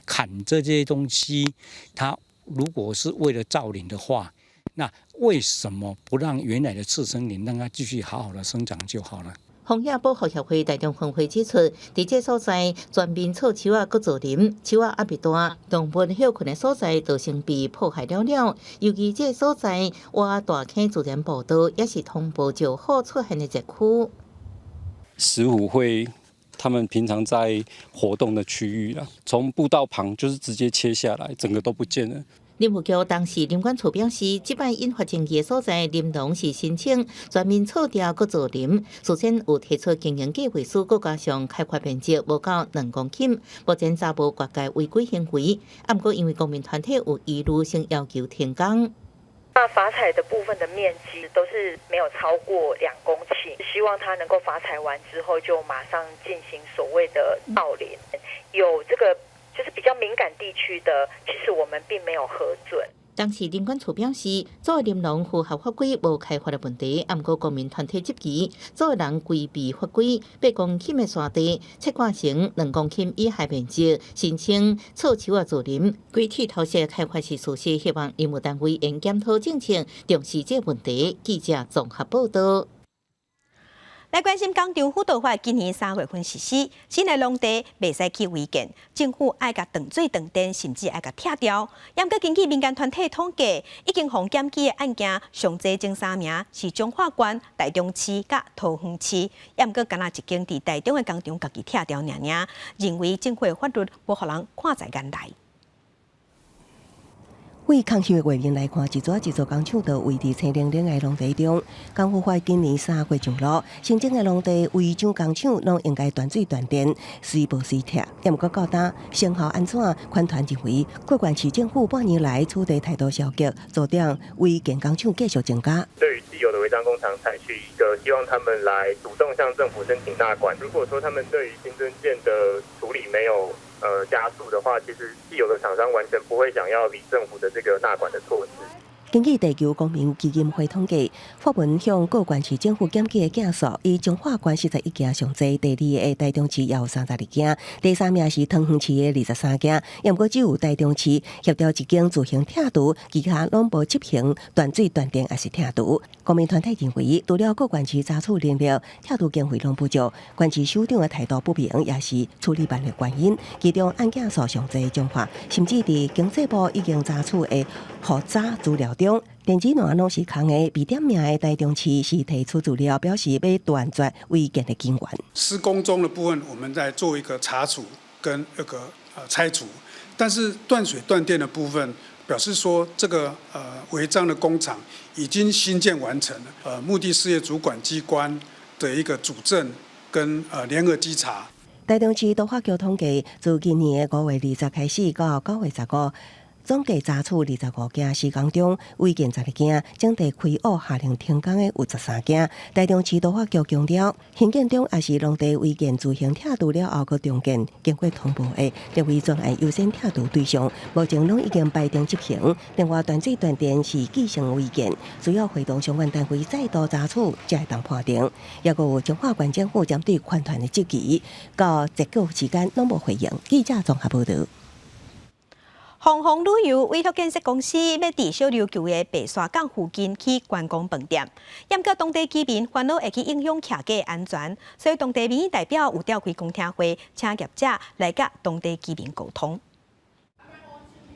砍這些東西，它如果是為了造林的話，那為什麼不讓原來的次生林讓它繼續好好的生長就好了？荒野保護協會台中分會指出，佇這所在全面銼樹仔，閣造林，樹仔壓力大，動物歇睏的所在造成被破壞了了。尤其這所在挖大坑自然步道，也是通報石虎出現的熱區。石虎會他們平常在活動的區域啊，從步道旁就是直接切下來，整個都不見了。林務局當時林管處表示，這擺引發爭議的所在，林農是申請全面銼掉閣造林，事先有提出經營計劃書，閣加上開發面積無夠2公頃，目前查無越界違規行為。啊，毋過因為公民團體有疑慮，先要求停工。那伐採的部分的面積都是沒有超過2公頃，希望他能夠伐採完之後就馬上進行所謂的造林，有這個。就是比較敏感地區的，其實我們並沒有核准。當時林管處表示，做林農符合法規無開發的問題，毋過公民團體質疑，做人規避法規，8公頃的山地切割成2公頃以下面積，申請銼樹仔造林，規剃頭式開發是事實，希望林務單位應檢討政策，重視這個問題。記者綜合報道。來關心工廠輔導法今年3月份實施，新的農地袂使去違建，政府愛共斷水斷電，甚至愛共拆掉。毋過根據民間團體統計，已經予檢舉的案件上濟前三名是彰化縣、台中市佮桃園市。毋過干焦一間佇台中的工廠家己拆掉爾爾，認為政府的法律無予人看在眼內。對空虛的畫面來看，一座一座工廠都位佇青零零的農地中。工輔法今年3月上路，新增的農地違章工廠攏應該斷水斷電，隨報隨拆。毋過到今成效按怎？環團認為，各縣市政府半年來處理態度消極，造成違建工廠繼續增加。對於既有的違章工廠，採取一個希望他們來主動向政府申請納管。如果說他們對於新增建的處理沒有加速的話，其實既有的廠商完全不會想要理政府的這個納管的措施。根據地球公民基金會統計，發文向各縣市政府檢舉的件數，以彰化縣41件上濟，第二个台中市也有32件，第三名是桃園市的23件。毋過只有台中市協調一間自行拆除，其他攏無執行斷水斷電抑是拆除。公民團體認為，除了各縣市查處能力、拆除經費攏不足，縣市首長的態度不明，也是處理慢的原因。其中案件數上濟彰化，甚至佇經濟部已經查處的複雜資料中，電子欄攏是空的，被點名的台中市是提出資料，表示欲斷絕違建的根源。施工中的部分，我們在做一個查處跟一個拆除，但是斷水斷電的部分，表示說這個違章的工廠已經興建完成了。目的事業主管機關的一個主證跟聯合稽查。台中市都發局統計，自今年的5月20開始到9月15，總計查處25件，時間中違建12件，整體開挖下令停工的有13件。台中市都發局強調，興建中抑是農地違建自行拆除了後，閣重建，經過通報的，列為專案優先拆除對象。目前攏已經排定執行。另外，斷水斷電是既成違建，需要會同相關單位再度查處，才會當判定。抑閣有彰化縣政府針對環團的質疑，到截稿時間攏無回應。記者綜合報導。鴻鴻旅遊委託建設公司欲佇小琉球的白沙港附近起觀光飯店，毋過當地居民煩惱會去影響徛家安全，所以當地民意代表有召開公聽會，請業者來佮當地居民溝通。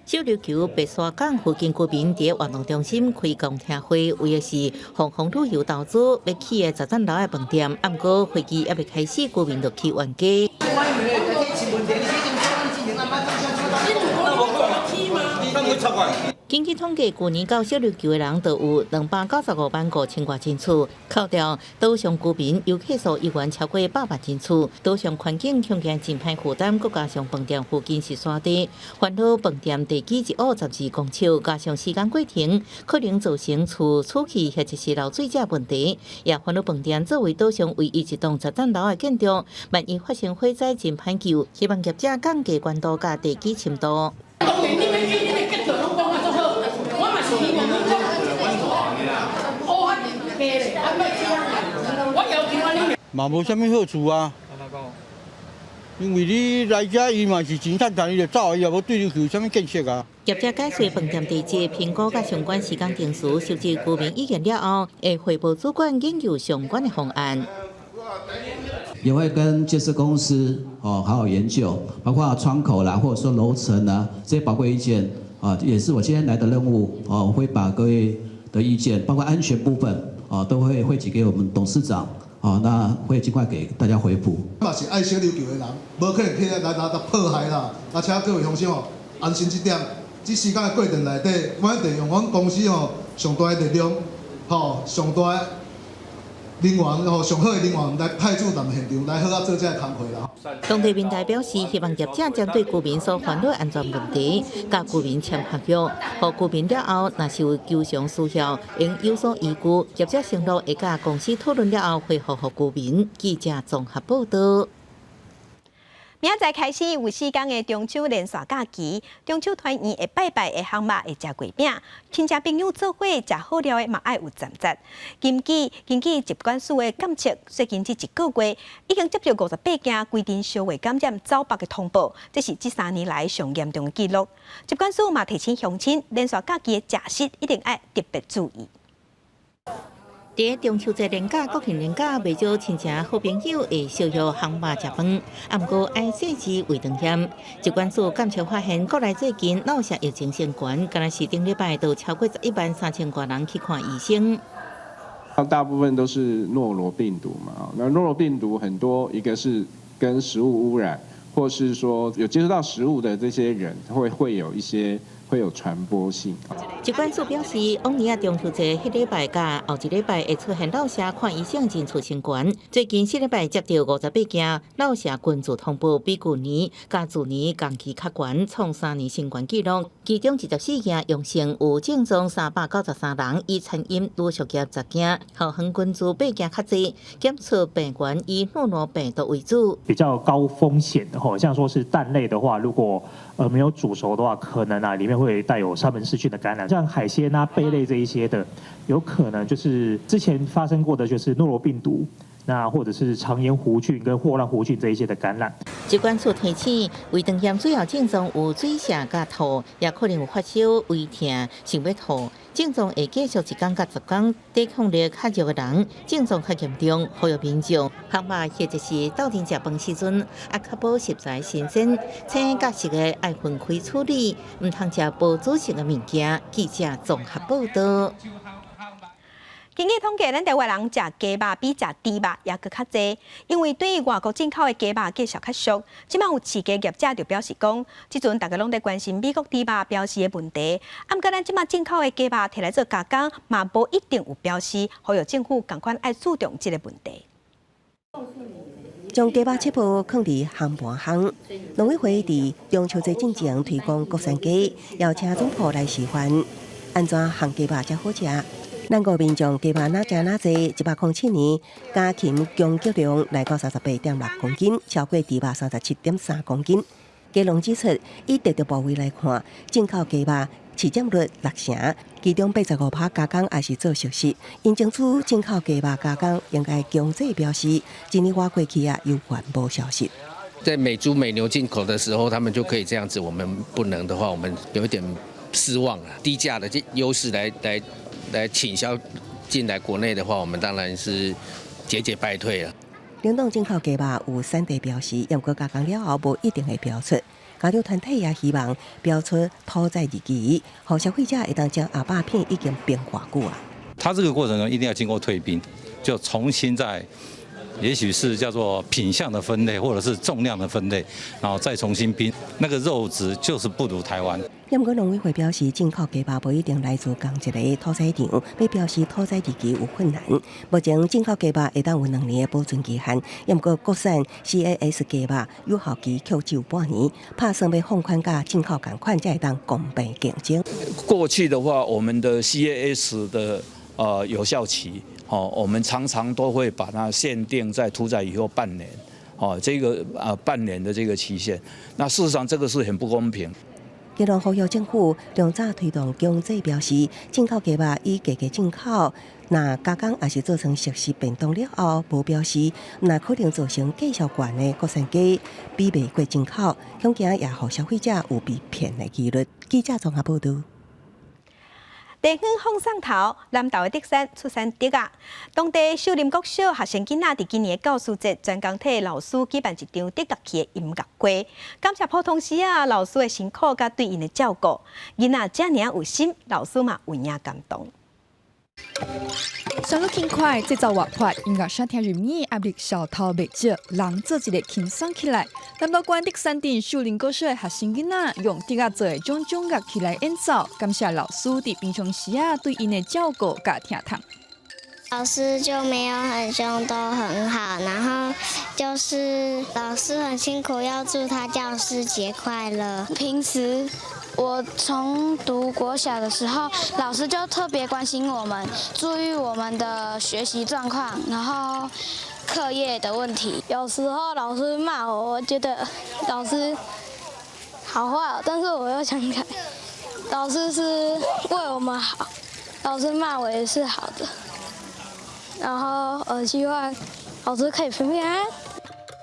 小琉球白沙港附近居民佇活動中心開公聽會，為的是鴻鴻旅遊投資欲起的十層樓的飯店，毋過會議猶未開始，居民就起冤家。根據統計，舊年到小琉球的人就有295萬5千外人次，扣掉島上居民遊客數一萬超過百萬人次，島上環境恐驚真歹負擔，閣加上飯店附近是沙地，煩惱飯店地基一挖12公尺，加上時間過程可能造成厝出氣或者是漏水這問題，也煩惱飯店作為島上唯一一棟十層樓的建築，萬一發生火災真歹救，希望業者降低懸度佮地基深度。嘛無啥物好處啊，因為你來遮伊嘛是錢賺賺，伊就走，伊也無對你有啥物建設啊。業者解釋飯店地址評估佮相關時間定時，收集居民意見了後，會匯報主管研究相關的方案。也會跟建設公司哦好好研究，包括窗口啦，或者說樓層啊，這些寶貴意見啊，也是我今天來的任務哦，我會把各位的意見，包括安全部分啊，都會匯集給我們董事長。哦，那會盡快給大家回覆。嘛是愛小琉球的人，無可能去來來來破壞啦。啊，請各位鄉親吼安心這點。這時間的過程內底，我一定用阮公司吼上大的力量，吼上大的人員吼上好的人員來派駐咱們現場，來好好做這个工課啦。當地民代表示，希望業者針對居民所煩惱安全問題，佮居民簽合約，予居民了後，若是有求償需要，應有所依據。業者承諾會佮公司討論了後，回覆予居民。記者綜合報導。明仔載開始有4天的中秋連續假期，中秋團圓會拜拜的項目會食月餅，親戚朋友做伙食好料的嘛愛有站節。根據疾管署的監測，最近這一個月已經接到58件規定消化感染走腹的通報，這是這3年來上嚴重的記錄。疾管署嘛提醒鄉親，連續假期的食食一定愛特別注意。佇中秋節連假、國慶連假，袂少親戚好朋友會相約烘肉食飯，毋過愛細緻胃腸炎。疾管署監測發現，國內最近腦瀉疫情升懸，敢若是頂禮拜就超過11萬3千外人去看醫生。大部分都是諾羅病毒嘛，那諾羅病毒很多，一個是跟食物污染，或是說有接觸到食物的這些人，會有一些。會有傳播性。疾管署表示，往年啊中秋節彼禮拜佮後一禮拜會出現腦瀉看醫生人數升懸。最近四禮拜接到58件腦瀉群組通報，比舊年佮去年同期較懸，創3年新懸紀錄。其中24件陽性有症狀393人，以餐飲旅宿業10件，後園群組8件較濟，檢測病源以諾羅病毒為主。比較高風險的吼，像說是蛋類的話，如果沒有煮熟的話，可能啊裡面會帶有沙門氏菌的感染。像海鮮啊、貝類這一些的，有可能就是之前發生過的，就是諾羅病毒，那或者是腸炎弧菌跟霍亂弧菌這一些的感染。疾管署提醒，胃腸炎主要症狀有水瀉佮吐，也可能有發燒、胃疼、想欲吐。症狀會繼續1天到10天，抵抗力較弱的人症狀較嚴重，呼籲民眾，烘肉或者是鬥陣食飯時陣，愛確保食材新鮮，青佮熟的愛分開處理，毋通食無煮熟的物件。記者綜合報導。根據統計，咱台灣人食雞肉比食豬肉猶閣較濟，因為對外國進口的雞肉價數較俗。這馬有飼雞業者就表示講，這陣大家攏佇關心美國豬肉標示的問題，啊，毋過咱這馬進口的雞肉提來做加工，嘛無一定有標示，呼籲政府仝款愛注重這個問題。將雞肉切脯囥佇烘盤烘，農委會佇中秋節進前推廣國產雞，邀請總鋪來示範，按怎烘雞肉才好食。咱國民眾雞肉若食若濟，107年家禽供給量來到38.6公斤，超過豬肉37.3公斤。雞農指出，以特定部位來看，進口雞肉市佔率六成，其中85%加工也是做熟食。𪜶爭取進口雞肉加工應該強制標示，一年外過去啊，猶原無消息。在美豬美牛進口的時候，他們就可以這樣子，我們不能的話，我們有一點失望啊。低價的這優勢來傾銷進來國內的話，我們當然是節節敗退了。冷凍進口雞肉有產地標示，毋過加工了後無一定會標出。家長團體也希望標出屠宰日期，予消費者會當將鴨肉片已經冰偌久啊。它這個過程中一定要經過退冰，就重新再，也許是叫做品項的分類，或者是重量的分類，然後再重新冰，那個肉質就是不如台灣。毋過農委會表示，進口雞肉無一定來自仝一個屠宰場，欲標示屠宰日期有困難。目前進口雞肉會當有2年的保存期限，毋過國產 CAS 雞肉有效期卻只有半年，拍算欲放寬佮進口仝款，才會當公平競爭。過去的話，我們的 CAS 的有效期，哦，我們常常都會把它限定在屠宰以後半年，哦，這個半年的這個期限，那事實上這個是很不公平。結論呼籲政府量早推動強制標示，進口雞肉以價格進口，若加工抑是做成熟食便當了後無標示，若可能造成價數懸的國產雞比袂過進口，恐驚也予消費者有被騙的疑慮。記者綜合報導。地方放送頭，南投的竹山出產竹仔，當地秀林國小學生囡仔佇今年的教師節，專工替老師舉辦一場竹樂器的音樂會，感謝普通時仔老師的辛苦佮對𪜶的照顧，囡仔遮爾有心，老師嘛有影感動。旋律輕快，節奏活潑，音樂聲聽入耳，壓力消透袂少，人做一个輕鬆起來。南投縣竹山鎮秀林國小的學生囡仔用竹仔做的種種樂器來演奏，感謝老師佇平常時仔對𪜶的照顧佮疼痛。老師就沒有很兇，都很好。然後就是老師很辛苦，要祝他教師節快樂。平時我從讀國小的時候，老師就特別關心我們，注意我們的學習狀況，然後課業的問題。有時候老師罵我，我覺得老師好壞，但是我又想起來，老師是為我們好，老師罵我也是好的。然後我希望老師可以平平安安。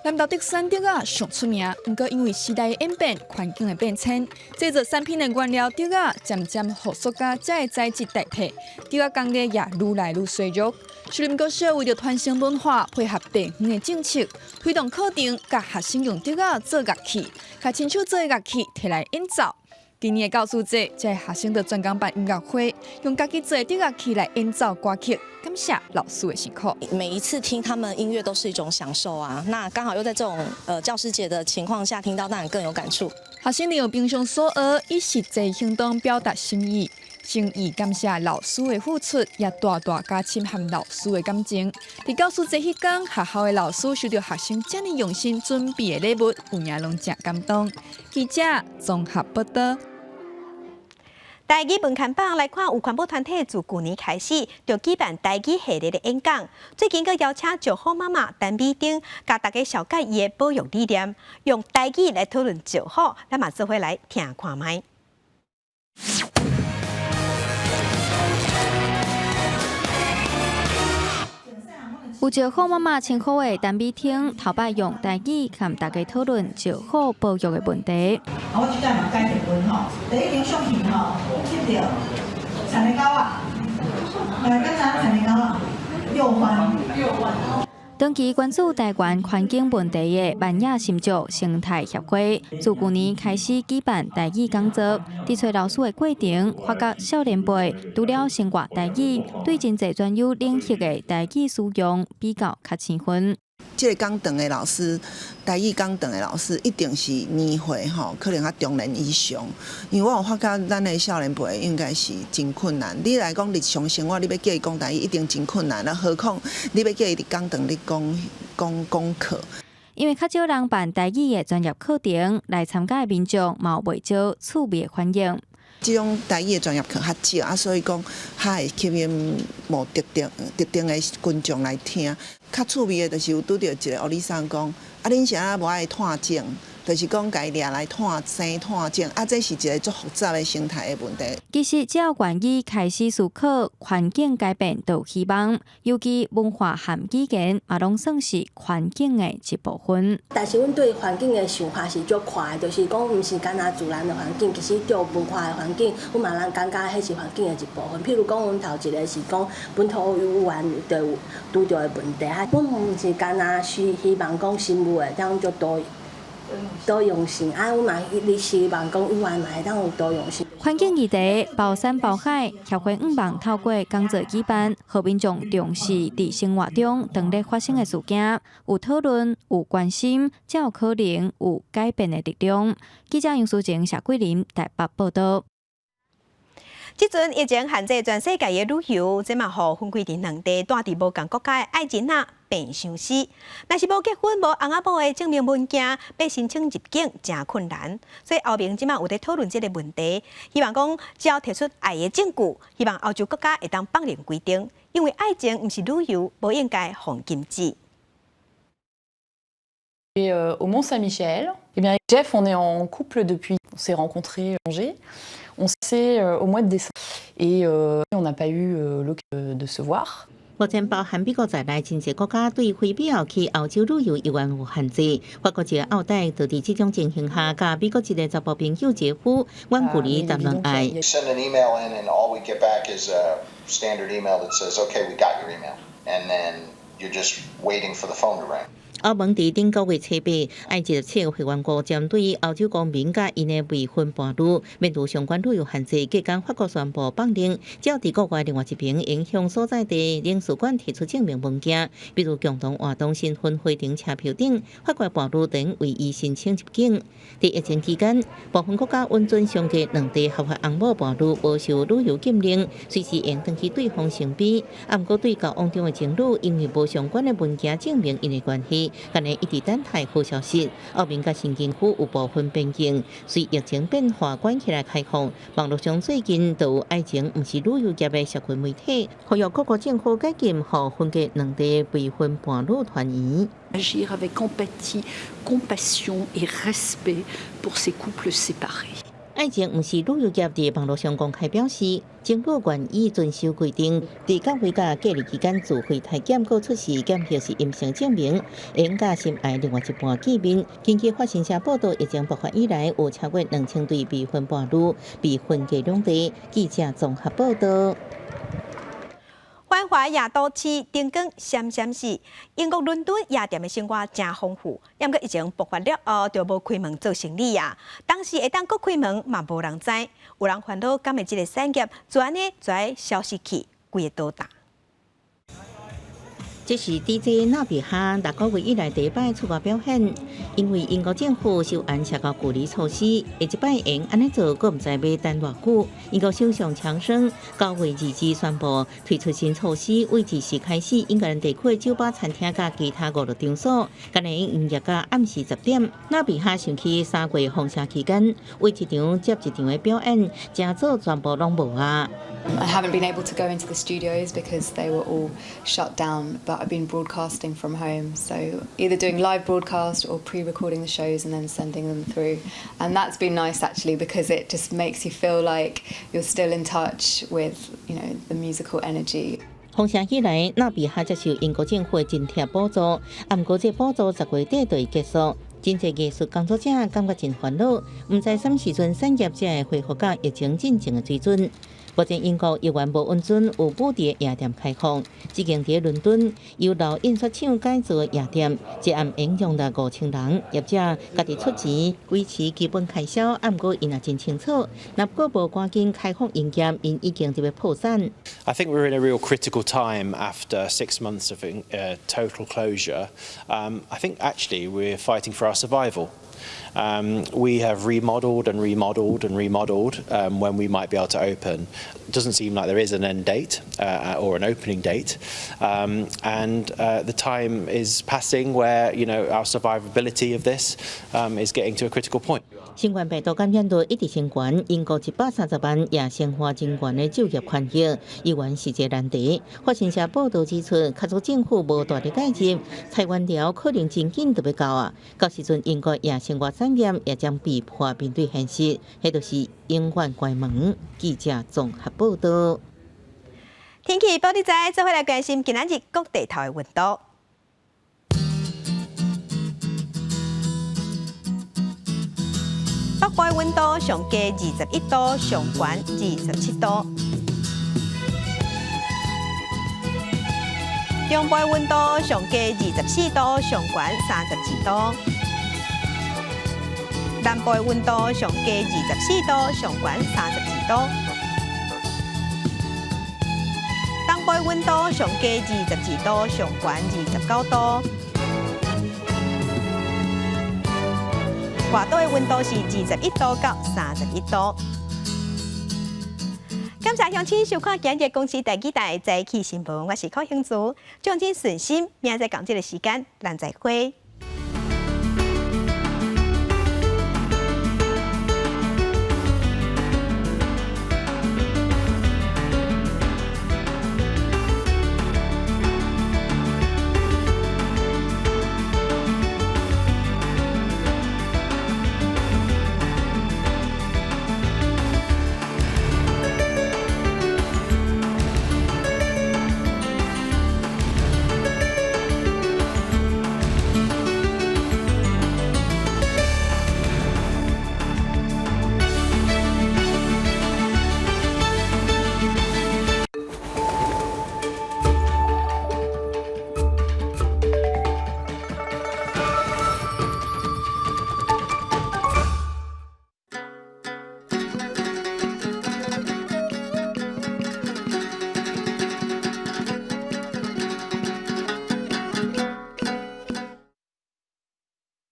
南投竹山竹仔上出名，毋過因為時代演變、環境的變遷，製作產品的原料竹仔漸漸予塑膠這个材質代替，竹仔工藝也愈來愈衰弱。秀林國小為著傳承文化，配合地方的政策，推動課程，共學生用竹仔做樂器，共親手做的樂器提來演奏。今年的教師節，這个學生就專工辦音樂會，用家己做的竹樂器來演奏歌曲，感謝老師的辛苦。每一次聽他們音樂都是一種享受啊！那剛好又在這種教師節的情況下聽到，當然更有感觸。學生利用平常所學，以實際行動表達心意，誠意感謝老師的付出，也大大加深和老師的感情。佇教師節彼天，學校的老師收到學生遮爾用心準備的禮物，有影攏誠感動。記者綜合報道。台語文刊榜來看，有環保團體自舊年開始就舉辦台語系列的演講，最近閣邀請石虎媽媽陳美丁，共大家紹介伊的保育理念，用台語來討論石虎，咱嘛做伙來聽看覓。有石虎媽媽稱呼的陳美丁，頭擺用台語佮大家討論石虎保育的問題。我這擺嘛解提問吼，第一張相片吼，翕著田的狗仔，來，敢知影田的狗仔？幼歡。長期關注台灣環境問題的萬野新竹生態協會，自舊年開始舉辦台語講座，佇揣老師的過程，發覺少年輩除了生活台語，對真濟專有領域的台語使用比較較生分。這個講堂的老師，台語講堂的老師一定是年歲吼，可能較中年以上。因為我有發覺，咱的少年輩應該是真困難。你來講日常生活，你欲叫伊講台語，一定真困難啦。何況你欲叫伊佇講堂咧講講講課。因為較少人辦台語的專業課程，來參加的民眾嘛有袂少趣味的反應。這種台語的專業課較少啊，所以講較會吸引無特定的群眾來聽。較趣味的，就是有拄著一個歐里桑講，啊，恁是按怎無愛湠種？就是講共伊掠來湠生湠種，啊，這是一個足複雜的生態的問題。其實，只要願意開始思考環境改變，就有希望。尤其文化和語言嘛，攏算是環境的一部分。但是，阮對環境的想法是足寬的，就是講，毋是干焦自然的環境，其實對文化的環境，阮嘛咱感覺彼是環境的一部分。譬如講，阮頭一個是講本土語言就有拄著的問題，啊，阮毋是干焦是希望講生物會當足多樣性，啊，阮嘛一直希望講語言嘛會當有多樣性。環境議題，包山包海，協會向望透過講座舉辦，予民眾重視佇生活中當咧發生的事件，有討論，有關心，才有可能有改變的力量。記者楊淑靜、謝桂林台北報導。這陣疫情限制全世界的旅遊，這嘛予分開佇兩地蹛佇無仝國家的愛人仔變相思。若是無結婚、無翁仔某的證明文件，欲申請入境誠困難。所以歐盟這馬有佇討論這個問題，希望講只要提出愛的證據，希望歐洲國家會當放寬規定，因為愛情毋是旅遊，無應該予禁止。 Au Mont-Saint-Michel. Eh bien, Jeff, on est en couple depuis. On s'est rencontrés à Angers. On s'est au mois de décembre et on n'a pas eu l'occasion de se voir. 目前包含美國在內，真濟國家對非必要去歐洲旅遊猶原有限制。法國一个後代就佇這種情形下，佮美國一个查埔朋友結婚，遠距離談戀愛。 Send an email in, and all we get back is a standard email that says, "Okay, we got your email," and then you're just waiting for the phone to ring. 歐盟佇頂個月初八，愛27個會員國針對歐洲公民佮𪜶的未婚伴侶免除相關旅遊限制，隔工法國宣布放令，只要佇國外另外一邊應向所在地領事館提出證明文件，比如共同活動、身份、回程車票等，法國伴侶等為伊申請入境。佇疫情期間，部分國家允准相隔兩地合法翁某伴侶無受旅遊禁令，隨時會轉去對方身邊。啊，毋過對交往中的情侶，因為無相關的文件證明𪜶的關係。敢若一直等待好消息。歐盟佮申根區有部分邊境隨疫情變化關起來開放。網路上最近都有愛情毋是旅遊業的社群媒體，呼籲各國政府解禁，予分隔兩地未婚伴侶團圓。 Agir avec empathie, compassion et respect pour ces couples séparés. 愛情毋是旅遊業佇網路上公開表示，情侶願意遵守規定，佇隔離佮隔離期間自費體檢，閣出示檢測是陰性證明，會用佮心愛另外一半見面。根據法新社報導，疫情爆發以來，有超過2000對未婚伴侶被分隔兩地。記者綜合報導。繁華夜都市燈光閃閃爍，英國倫敦夜店的生活誠豐富。毋過疫情爆發了後，就無開門做生理啊。當時會當閣開門嘛，無人知。有人煩惱，敢會這个產業就按呢就愛消失去，規个倒彈。這是 DJ 納比哈6個月以來第一擺出外表演，因為英國政府收緊社交距離措施，下一擺會用按呢做，閣毋知欲等偌久。英國首相強生9月2日宣布推出新措施，為2時開始，英格蘭地區的酒吧、餐廳佮其他娛樂場所，干焦會營業到暗時10點。納比哈想起3月封城期間，為一場接一場的表演，成做全部攏無啊。 I haven't been able to go into the studios because they were all shut down, but I've been broadcasting from home, so either doing live broadcast or pre-recording the shows and then sending them through. And that's been nice actually because it just makes you feel like you're still in touch with the musical energy. 封城以來，納比哈接受英國政府的津貼補助，啊，毋過這補助10月底就會結束。真濟藝術工作者感覺真煩惱，毋知啥物時陣產業才會恢復到疫情進前的水準。目前英國猶原無允准有布置的夜店開放，這間佇倫敦由老印刷廠改造的夜店，一暗雇用了5000人，業者家己出錢維持基本開銷，毋過𪜶也真清楚，若閣無趕緊開放營業，𪜶已經就欲破產。 I think we're in a real critical time after 6 months of total closure. I think actually we're fighting for our survival. We have remodeled and remodeled and remodeled when we might be able to open. It doesn't seem like there is an end date or an opening date, and the time is passing where our survivability of this is getting to a critical point. 新冠病毒感染率一直升懸，英國130萬夜生活人員的就業環境依然是一個難題。法新社報導指出，假如政府無大力介入，裁員潮可能真緊就欲到啊！到時陣英國夜生活產業也將被迫面對現實，彼就是永遠關門。記者綜合報導。天氣報你知，做伙來關心今仔日各地頭的溫度。北部的溫度上低21度，上懸27度。中部的溫度上低24度，上懸32度。南部的溫度上低24度，上懸32度。東部的溫度上低22度，上懸29度。外島的溫度是21度到31度。感謝鄉親收看今日公視第二台早起新聞，我是柯興珠，祝恁順心，明仔載仝這個時間，咱再會。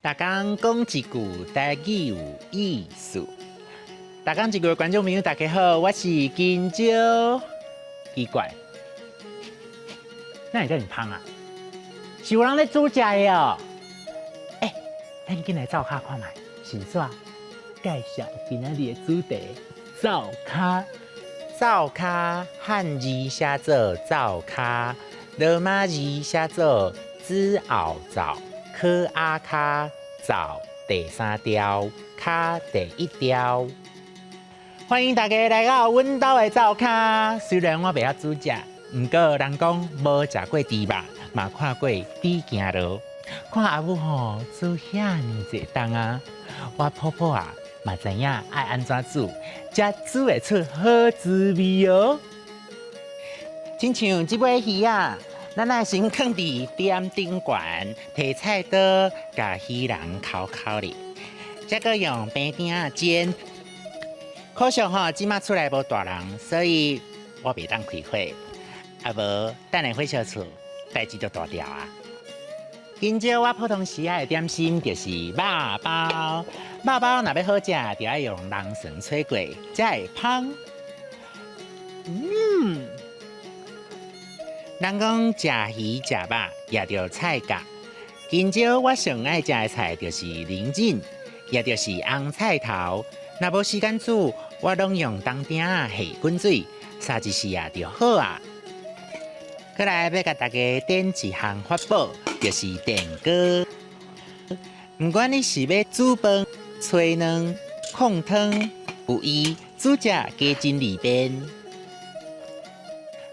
逐工講一句台語有意思。逐工一句觀眾朋友，大家好，我是金蕉。奇怪，哪會遮爾芳啊？是有人咧煮食的哦。欸，咱緊來灶跤看覓，先煞介紹今仔日的主題：灶跤。灶跤漢字寫做灶跤，羅馬字寫做子後灶。可阿跤灶第三條，跤第一條。歡迎大家來到阮兜的灶跤。雖然我袂曉煮食，毋過人講無食過豬肉，嘛看過豬行路。看阿母吼煮遐爾濟冬啊，我婆婆啊嘛知影愛按怎煮，才煮會出好滋味哦。親像這尾魚仔，咱愛先囥佇點頂懸，提菜刀共魚礱摳摳咧，再閣用平鼎仔煎。可惜吼，這馬厝內無大人，所以我袂當開火。啊無，等下火燒厝，代誌就大條啊。今朝我普通時仔的點心就是肉包，肉包若欲好食，就愛用人參炊過，才會芳。人講食魚食肉也著菜角，今朝我上愛食的菜就是龍井，也就是紅菜頭。若無時間煮，我攏用銅鼎仔下滾水，捎一時啊就好啊。閣來欲共大家點一項法寶，就是電鍋。毋管你是欲煮飯、炊卵、炕湯，有伊煮食加真利便。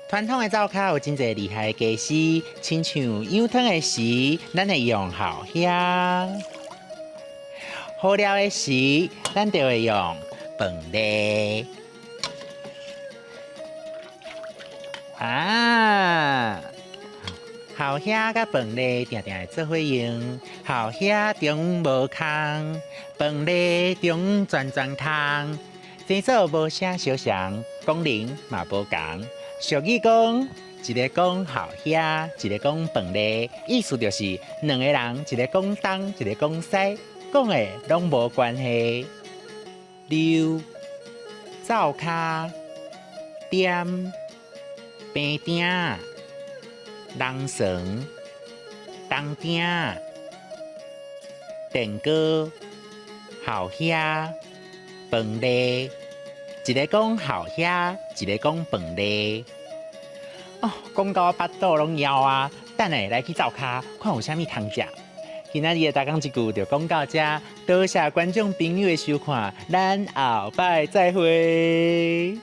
傳統的灶跤有真濟厲害的家師，親像養湯的時，咱會用蠔香；好料的時，咱就會用飯粒。啊，鱟兄佮飯螺定定會做伙用，鱟兄中無空，飯螺中全全空，生做無啥相像，功能嘛無仝。俗語講，一个講鱟兄，一个講飯螺，意思就是兩個人，一个講東，一个講西，講的攏無關係。溜、灶跤、點、平鼎、人床、東鼎、電鍋、鱟兄、飯螺，一个講鱟兄，一个講飯螺。哦，講到我腹肚攏枵啊！等下來去灶跤，看有啥物通食。今仔日的台港一句就講到這，多謝觀眾朋友的收看，咱後擺再會。